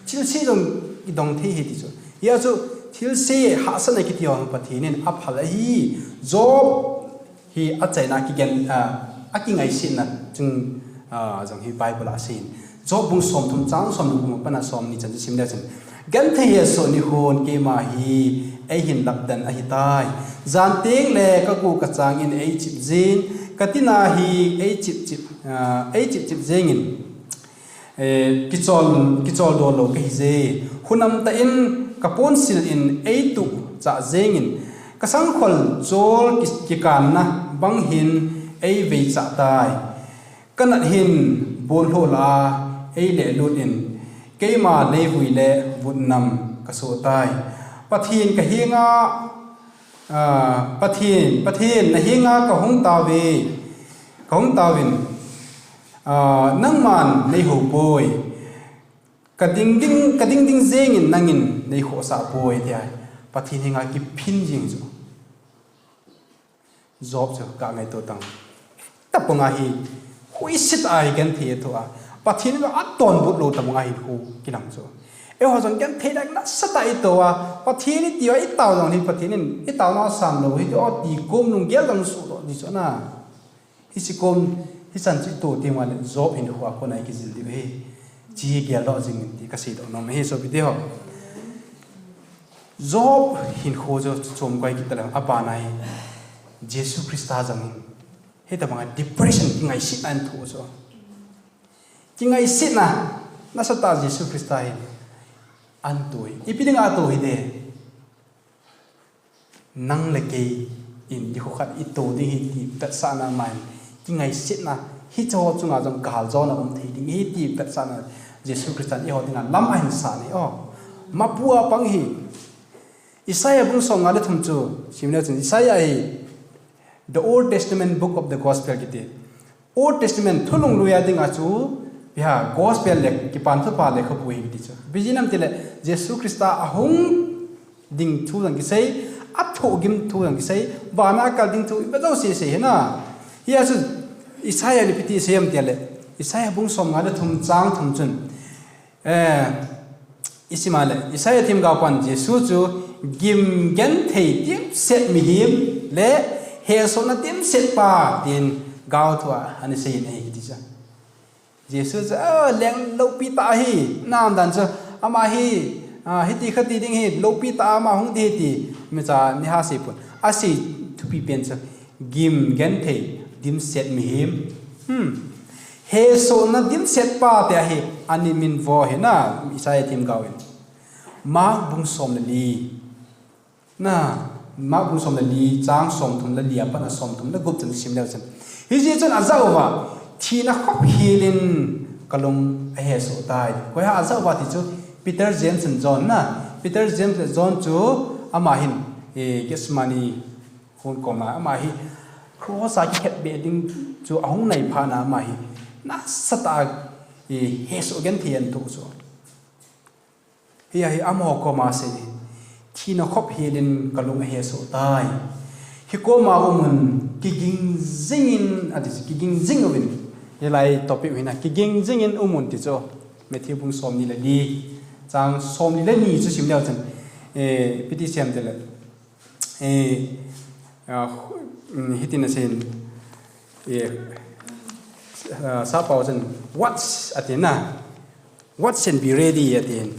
Thilse jong idong thei hi ti chu. Hia chu, thilse hahsatna kiti ho Pathen in aphal ahi. Job hi achaina kigen, a, akingaisetna chung, a, jong hi Bible a asei in. Job bung somthum chang somni kum apat a somni chan chu sim leu chun. Genthei hesoh nikhon keima hi eihin lapdan ahitai. Jan teng le kagu kachang in eichip jin, katina hi eichip chip, a, eichip chip jengin. Eh, kichol, kichol do lou kahi je. Hunam tah in kaponsil in eituh chah jengin. Kasangkhol chol ki, kikanna bang hin eivei chah tai. Kanat hin bonlhoh la a eilehlut in. Keima leivui le vutnam kasoh tai. Pathen kahenga, ah, Pathen, Pathen nahenga kahung tauve. Kahung tauvin. Ah, nangman neihou poi. Kading ding, kading ding jengin nangin neikhohsah poi, tia. Pathen henga kiphin jeng chu. Job chu kangaito tang. Hitobanga hi, huiset a hi genthei ito a. Pathen in atonbut lou tobanga hi khu kilang chu. Eiho jong genthei dan nasatah ito a. Pathen iti a, itao jong hi Pathen in, itao na san lou hi, ti o ti kom nung gel jong su lou, ti chu na. Hiche kom, hichan chu ito teng uleh Job hinkho a kona ikijil diu ahi. Chi hi geldoh jing in ti kasei doh nom ahi sopi teho. Job hinkho chu chom koi kit taleng abana hi Jesu Christa jong hin. Hitobanga depression kingaisetna in thoh chu. Kingaisetna nasatah Jesu Christa hin. An toh hi. Ipi dinga atoh hi de. Nang le kei in nikho khat ito ding ahi ti vetsahna aman, kingaisetna, hicheho chunga jong galjona um thei ding ahi ti vetsahna, Jesu Christan eiho dinga lam ahin sah ahi, o. Mapu a pang ahi. Isaiah bung somnga le thum chu, sim leu chun, Isaiah hi, the Old Testament book of the gospel kiti. Old Testament thulhunglui a dinga chu, ipi ham gospel le, Kipa Thupha lekhabu ahi kiti chu. Ipi jeh ham itile, Jesu Christa ahung ding thu jong kisei, athohgim thu jong kisei, vana akal ding thu, ipi jouse asei ahi na. Hia chu, Isaiah in ipi ti asei ham itile, Isaiah bung somnga le thum chang thum chun, Eh, isima le, Isaiah themgao pan Jesu chu gim genthei dimset mihem le hesohna dimset pa tin gaothu a ana seiyin ahi kiti chu. Jesu chu, ah, leng loupi tah ahi, na umdan chu, ama hi, ah, hiti khati ding ahi, loupi tah ama hung ding ahi ti, micha ni ha sei pon. Asei thupi pen chu, gim genthei dimset mihem. Hmm. Hesohna dimset pa tia hi, ana min vo ahi na, Isaiah themgao in. Mark bung som le li. Na, Mark bung som le li, chang somthum le li, apat a somthum le gup chan sim leu chun. Hijeh chun ajah uva, thina khop helin kalung ahesoh tai. Koi ham ajah uva ti chu, Peter, James and John na. Peter, James le John chu, ama hin, eh, Gethsemane hon koma, ama hi cross a kikhetbeh ding chu ahung nai phat na ama hi nasatah a, eh, hesoh genthei in athoh chu. Hia hi amaho koma asei, thina khop helin kalung ahesoh tai. Hikoma umun kiging jingin, ati chu kiging jing uvin. Hilai topic u hi na, kiging jingin umun ti chu. Matthew bung somni le li, chang somni le ni chu sim leu chun. Eh, ipi ti asei ham itile. Eh, ah, mm, hitin aseiyin, eh, ah, sappao chun, "Watch," ati na. "Watch and be ready," ati.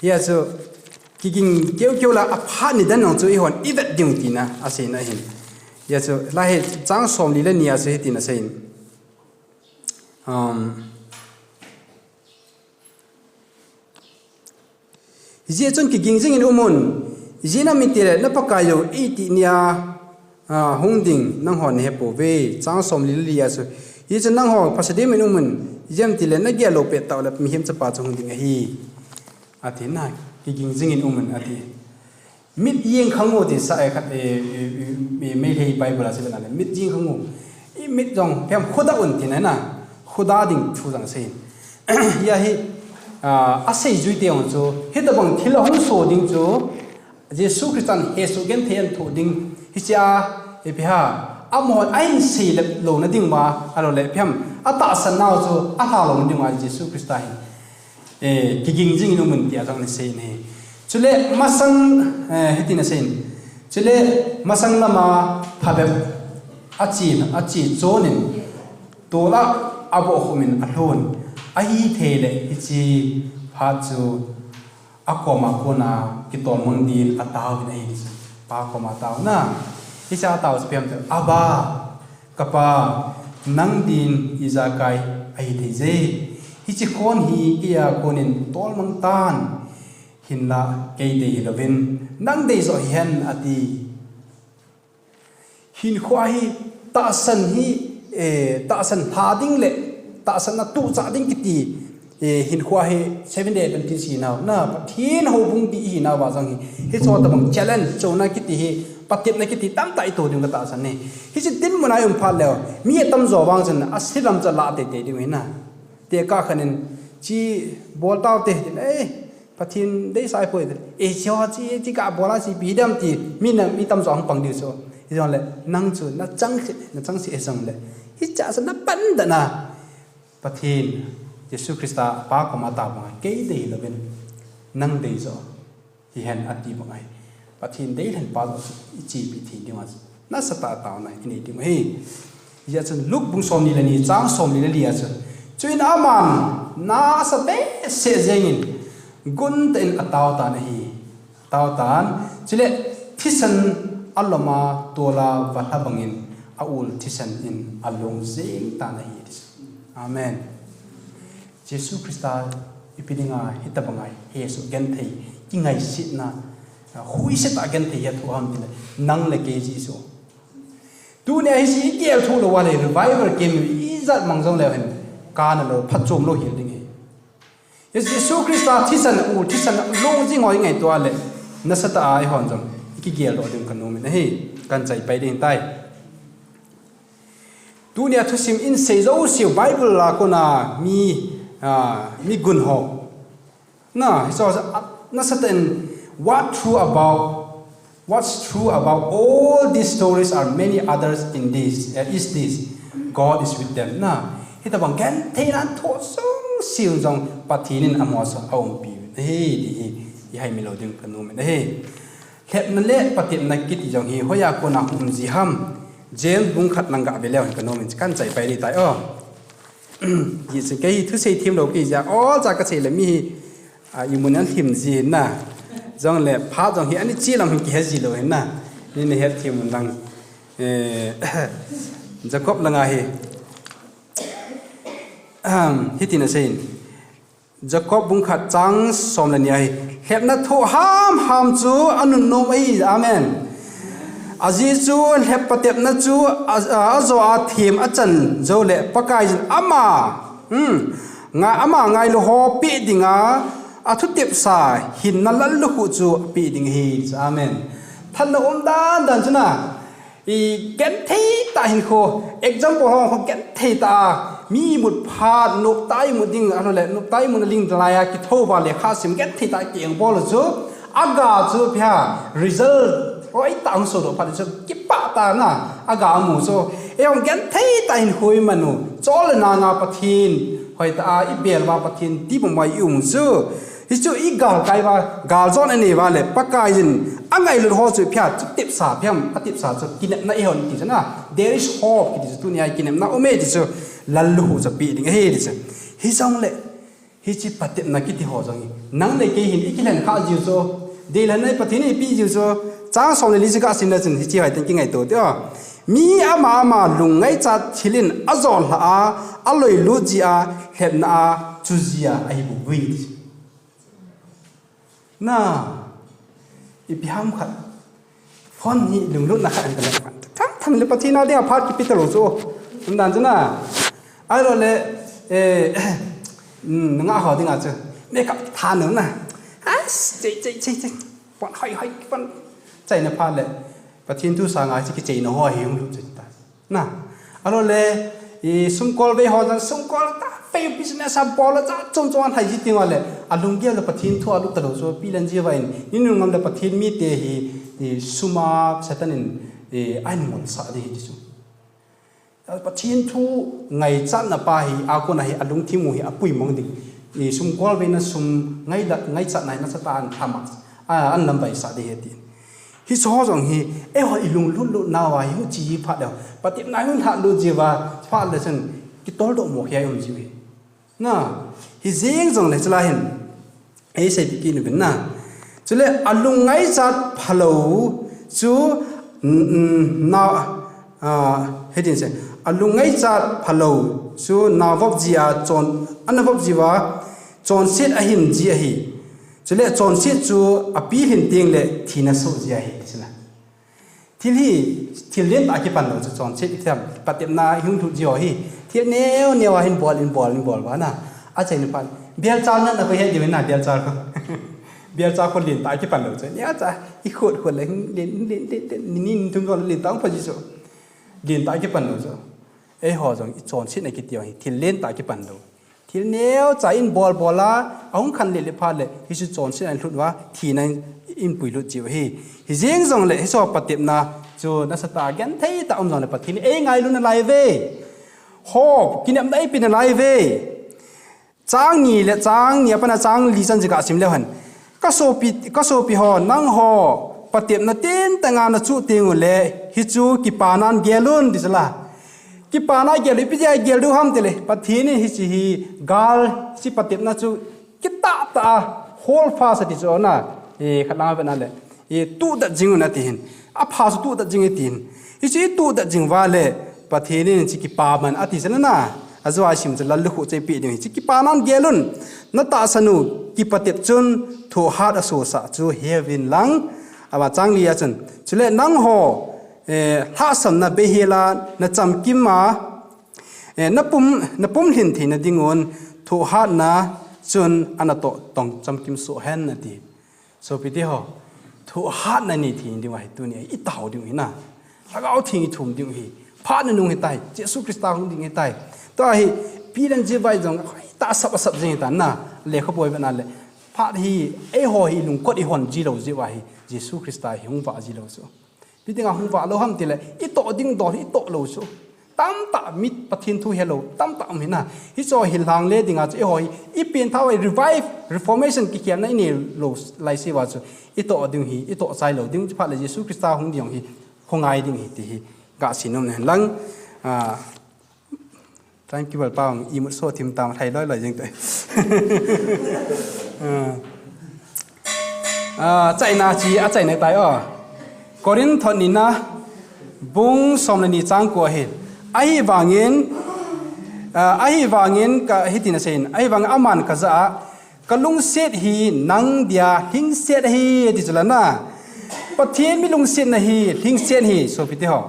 Hia chu, kiging keukeu la aphat nidan jong chu eihon ivet diu tina aseiyin ahi. Hia chu, lai hi chang somli le ni a chu hitin aseiyin. Um, Hijeh chun kiging jingin umun, ijeh inem itile na Pakaiyu eiti nia, a, hung ding, nangho nahe pouve, chang somli le li a chu. Hichu nangho, phasadim in umun, ijemtile nagel lou pettah uleh, mihem chapa chu hung ding ahi. Ati na, kiging jing in umun, ati. Mit jeng khang u ti sa e khat, e, e, e, e, Meitei Bible a chu na le, mit jeng khang u. Imit jong, phem khuda un ti na na. Khuda ding thu jong asei. Hia hi, a, asei jui teng chu, hitobang thil ahung so ding chu, Jesu Christan hesoh genthei ahin thoh ding, hichea, ipi ham, amahon ahin seilep louna ding uva, ahilou le, ipi ham, atahsan nau chu, alha louna ding uva, Jesu Christa hi. Eh, kiging jing in umun tia jong asei in ahi. Chule masang, eh, hitin asei in. Chule masang lama phabep ache, ache chon in tol a abohkhum in alhun. Ahithei le hiche phat chu akoma kona kitolmang din atao in ahi. Pa koma atao na. Hiche atao chu ipi ham tile, Abba, Ka Pa, nang din ijakai ahithei je. Hiche khon hi keija konin tolmang tan, hinla kei dei hilouvin, nang dei joh hihen, ati. Hinkho hi tahsan hi, eh, tahsan lha ding le, tahsan na tuchah ding kiti, eh, hinkho hi Seventh Day Adventist hinau, na Pathen houbung dih hinau va jong hi, hiche tobang challenge, chonna kiti hi, patepna kiti tamtah itoh ding katahsan e. Hiche dinmun a i um phat leu, mi atamjo vang chun, ase lam chu alah teitei ding ahi na. Tekah khat in, chi bol taute, tin, eh, Pathen deisah ahipoi, tin, eh, chi ho chi, chi kabol a chi ipi hidem ti, mi na, mi tamjo ahung pang diu chu. Hijongle, nang chu, nachang, nachang se hijongle. Hichea chu napan dan a. Pathen, Jesu Christa Pa koma atao banga, kei dei hilouvin, nang dei joh hihen ati banga hi. Pathen deilhen pa joh chu ichepi thei dinga chu nasatah a taona inei diu ahi. Hijeh chun Luke bung somni le ni chang somli le li a chun, chuin aman nasa behseh jengin guntah in atao tan ahi. Atao tan, chule thisan alom a tol a valha bangin aul thisan in along jeng tan ahi. Amen. Jesu Christa ipi dinga hitobanga hesoh genthei, kingaisetna, huisetah genthei hi athoh ham tile, nang le kei Jesu. Tunia hiche igel thoh lou uva le revival camp ijat mang jongleu hen, kana lou, phatchom lou hel ding ahi. Jesu Christa thisan u, thisan long jing ho ingaito a le, nasatah a eihon jong ikigel doh ding kanom in ahi, kahin chaipai ding tai. Tunia thusim in sei jouseu Bible a kona mi, ah, mi gun ho. Na, hiche, ah, nasatah in, what true about, what's true about all these stories are many others in this, eh, is this, God is with them. Na, hitobang gentheina athoh jouseu jong Pathen in amaho chu aumpi uve. Hi, hi, hi, ihaimil lou ding kanom in ahi. Lhepna le patepna kiti jong hi hoiya kona hung um ji ham. James bung khat nang gah ve leu hen kanom in, kahin chaipai ding tai o. Hijeh chun kei hi thusei them lou kei jeh a, olcha kasei le mi hi, a, imun in alhim ji hin na. Jongle phat jong hi ani chi lam hin kihe ji lou hin na. Nei nahet them un lang. Eh, Jacob langa hi. Ahem, hitin asei in. Jacob bung khat chang som le ni ahi. Lhepna thoh hamham chu anunnom ahi. Amen. Ajeh chu lhep patepna chu a, a, ajo a them achan jou le Pakai jin ama, hmm, nga, ama ngailu ho peh dinga athutepsa hinna lallukhuh chu apeh ding ahi. Amen. Thanna um dan dan chu na. I genthei tah hinkho, example ho, ho genthei tah a, mi imut phat, noptah imut ding, ahilou le, noptah imutna ling laiya kitho uva lekha sim genthei tah a kieng bol chu, aga chu ipi ham, result hoitah hung sodoh phat chu, kipah tah a na, aga amu chu, eihon genthei tah hinkho iman u, chol le nanga Pathen, hoitah a, ibel uva Pathen, tibang uva i um u chu, Hichu igalkai uva, galjona inei uva le, Pakai jin, angailut ho chu ipi ham, chu tepsa ipi ham, atepsa chu kinepna eihon ti chu na, there is hope kiti chu tunia kinepna aume ti chu, lallukhuh chu apeh ding ahi ti chu. Hijongle, hiche patepna kiti ho jong hi, nang le kei hin ikilhen kha jiu chu, deilhenna Pathen in eipeh jiu chu, chang som le li chu kasim le chun, hiche hoitah in kingaito tio. Mi ama ama lungngaicha thil in ajolha a, aloilut jia, lhepna a, chu jia, ahi bouve ti chu. Na, ipi ham khat. Phone hi lunglutna khat ahi kale. Than le Pathen a dinga phat kipe talou chu. Umdan chu na. Ahilou le, eh, mm, nga ho dinga chu. Makeup tha nu na. As, chei, chei, chei, chei. Pon hoi, hoi, pon. Chaina phat le. Pathen thu sanga chu kicheina ho hi hung lut chu ta. Na. Ahilou le, i sumkol vei ho jong sumkol ta, vei business a bol a cha chom chom an thai ji ting le. Alunggel le Pathen thu a lut talou chu, pi len ji va in. Ni nu ngam le Pathen mite hi, i sum a Satan in, i ahin ngol sah ding hi chu. Pathen thu ngaichatna pa hi, a kona hi, alungthim u hi, apui mong ding. I sumkol vei na sum ngaida, ngaichatna hi nasatah in thamak. A, an lamvai sah ding hi ti. Hiche ho jong hi, eiho i lunglut lut nauva hi, huche hi phat le. Patepna hi hun lha lut ji uva, phat le chun, kitol doh mo hi a um ji u hi. Na, hijeng jongle chulai hin. Ei seipeh kit uvin na. Chule alung ngaichat phalou chu, mm, mm, na, ah, hiding se. Alung ngaichat phalou chu navop ji a chon, anavop ji uva chonset ahin ji ahi. Chule chonset chu apilhin teng le thina soh ji ahi, ti chu na. Thil hi, thil lentah a kipan lou chu chonset, i thei em, patepna i hung lhut ji ho hi. Thil neo neo a hin bol, in bol, in bol uva na. Achaina phat. Belchal na, na koi he diu na, belchal kho. Belchal kho lentah a kipan lou chu. Neo cha, i khut khut le, len, len, len, len, ni, ni, thum kho lentah a pha ji chu. Lentah a kipan lou chu. Eiho jong i chonsetna kiti ho hi, thil lentah a kipan lou. Thil neocha in bol bol a, ahung khan le le phat le, hichu chonset a in lhut uva, thina in puilut ji u hi. Hijeng jongle, hichu patepna chu nasatah a genthei tah a um jongle Pathen in ei ngailu nalai uve. Hope, kinepna eipe nalai uve. Chang ni le chang ni a pat a chang li chan jeh a sim leu hen. Ka sopi, ka sopi ho, nangho, patepna tentang a nachuh teng ule, hichu kipana in gel un, ti chu la. Kipana gel, ipi jeh a gel diu ham tile, Pathen in hiche hi gal, hiche patepna chu kitah tah a, hold fast ati chu na, e, khat lang a vet na le, e, tuh dat jing un ati hin. Apha chu tuh dat jing e tin. Hiche tuh dat jing uva le, Pathen in hiche kipaman ati chu na, ajou a sim chu lallukhuh chu eipeh ding hiche kipana in gel un. Natahsan u kipatep chun thohhat asosah chu heuvin lang. Ama chang li a chun. Chule nangho, eh, lhahsamna beihel a nachamkim a, eh, napum, napumlhin theina dingun thohhatna chun anatoh tong chamkim soh hen ati. Sopite ho, thohhatna nei thei ding ahi tuni, i tao ding hi na. Lhagao Theng i thum ding hi. Phat nunung hitai, Jesu Christa hung ding hitai. Tua hi, pi le ji vai jong, hoi, ta sap a sap jing ta na. Lekhabu a vet na le. Phat hi, eiho hi lungkot i hon ji lou jeh uva hi, Jesu Christa hi hung vah ji lou chu. Ipi dinga hung vah lou ham tile, i toh ding dol hi i toh lou chu. Tamtah mi Pathen thu helou, tamtah um hi na. Hichu hi lhangle dinga chu eiho hi, i pengthah uva revive, reformation kikhelna i nei lou lai se uva chu. I toh ding hi, i toh chai lou ding chu phat le Jesu Christa hung ding hi, hung ngai ding hi ti hi. Ga sei nom hen lang, ah, Thank you, Balpang. Imut so thim tam thai loi loi jing tai. Ah. Ah, chaina chi, achaina tai o. Korinth nina bung som le ni chang ko ahi. Ahivangin, ah, ahivangin ka hitin asei in. Ahivangin aman kajah a, ka lungset hi nang dia lhingset ahi, ti chu la na. Pathen mi lungsetna hi lhingset ahi, sopite ho.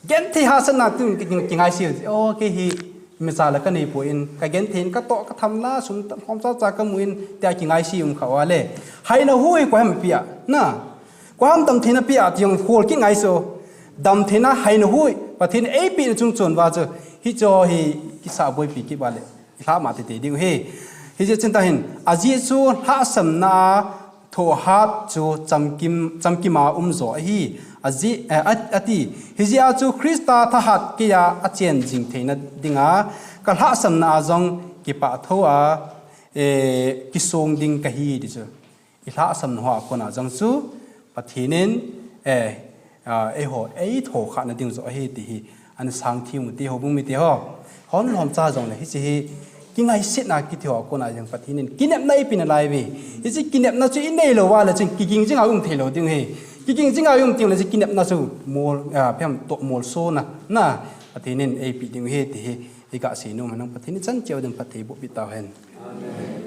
Genthei hahsatna tun ki, ki, kingaisih u. Oh, kei hi imacha la kanei poi, ka genthei in katoh katham la, sum tam, hom cha cha kamu in, tia kingaisih um kha uva le. Haina hu hi koi ham pia, na. Koi ham damtheina pia, ti jong hol kingaisih u. Damtheina haina hu hi, Pathen eipeh na chung chon uva chu. Hichu hi kisa boipi kit uva le. I lhah ma tete ding u hi. Hijeh chun tahin, ajeh chu lhahsamna a thohhat chu chamkim, chamkim a um jo ahi, ajeh, eh, a, ati. Hijeh a chu Christa thahat keiya achen jing theina dinga, ka lhahsamna a jong kipah tho a, eh, kisong ding kahi ti chu. I lhahsamna hoa kona jong chu Pathen in, eh, ah, eiho, eitho khahna ding jo ahi ti hi, ana sang thim u ti houbung mite ho. Hon lhom cha jongle hiche hi, kingaisetna kiti ho kona jong Pathen in, kinepna eipeh nalai uve. Hiche kinepna chu i neilou uva le chun, kiging jinga um thei lou ding u hi. Kiging jinga um teng le chu kinepna chu mol, ah, phem toh molsona, na, Pathen in eipeh ding u hi ti hi, i ga sei nom hen lang Pathen in chan cheh a ding phatthei boh peh tau hen. Amen.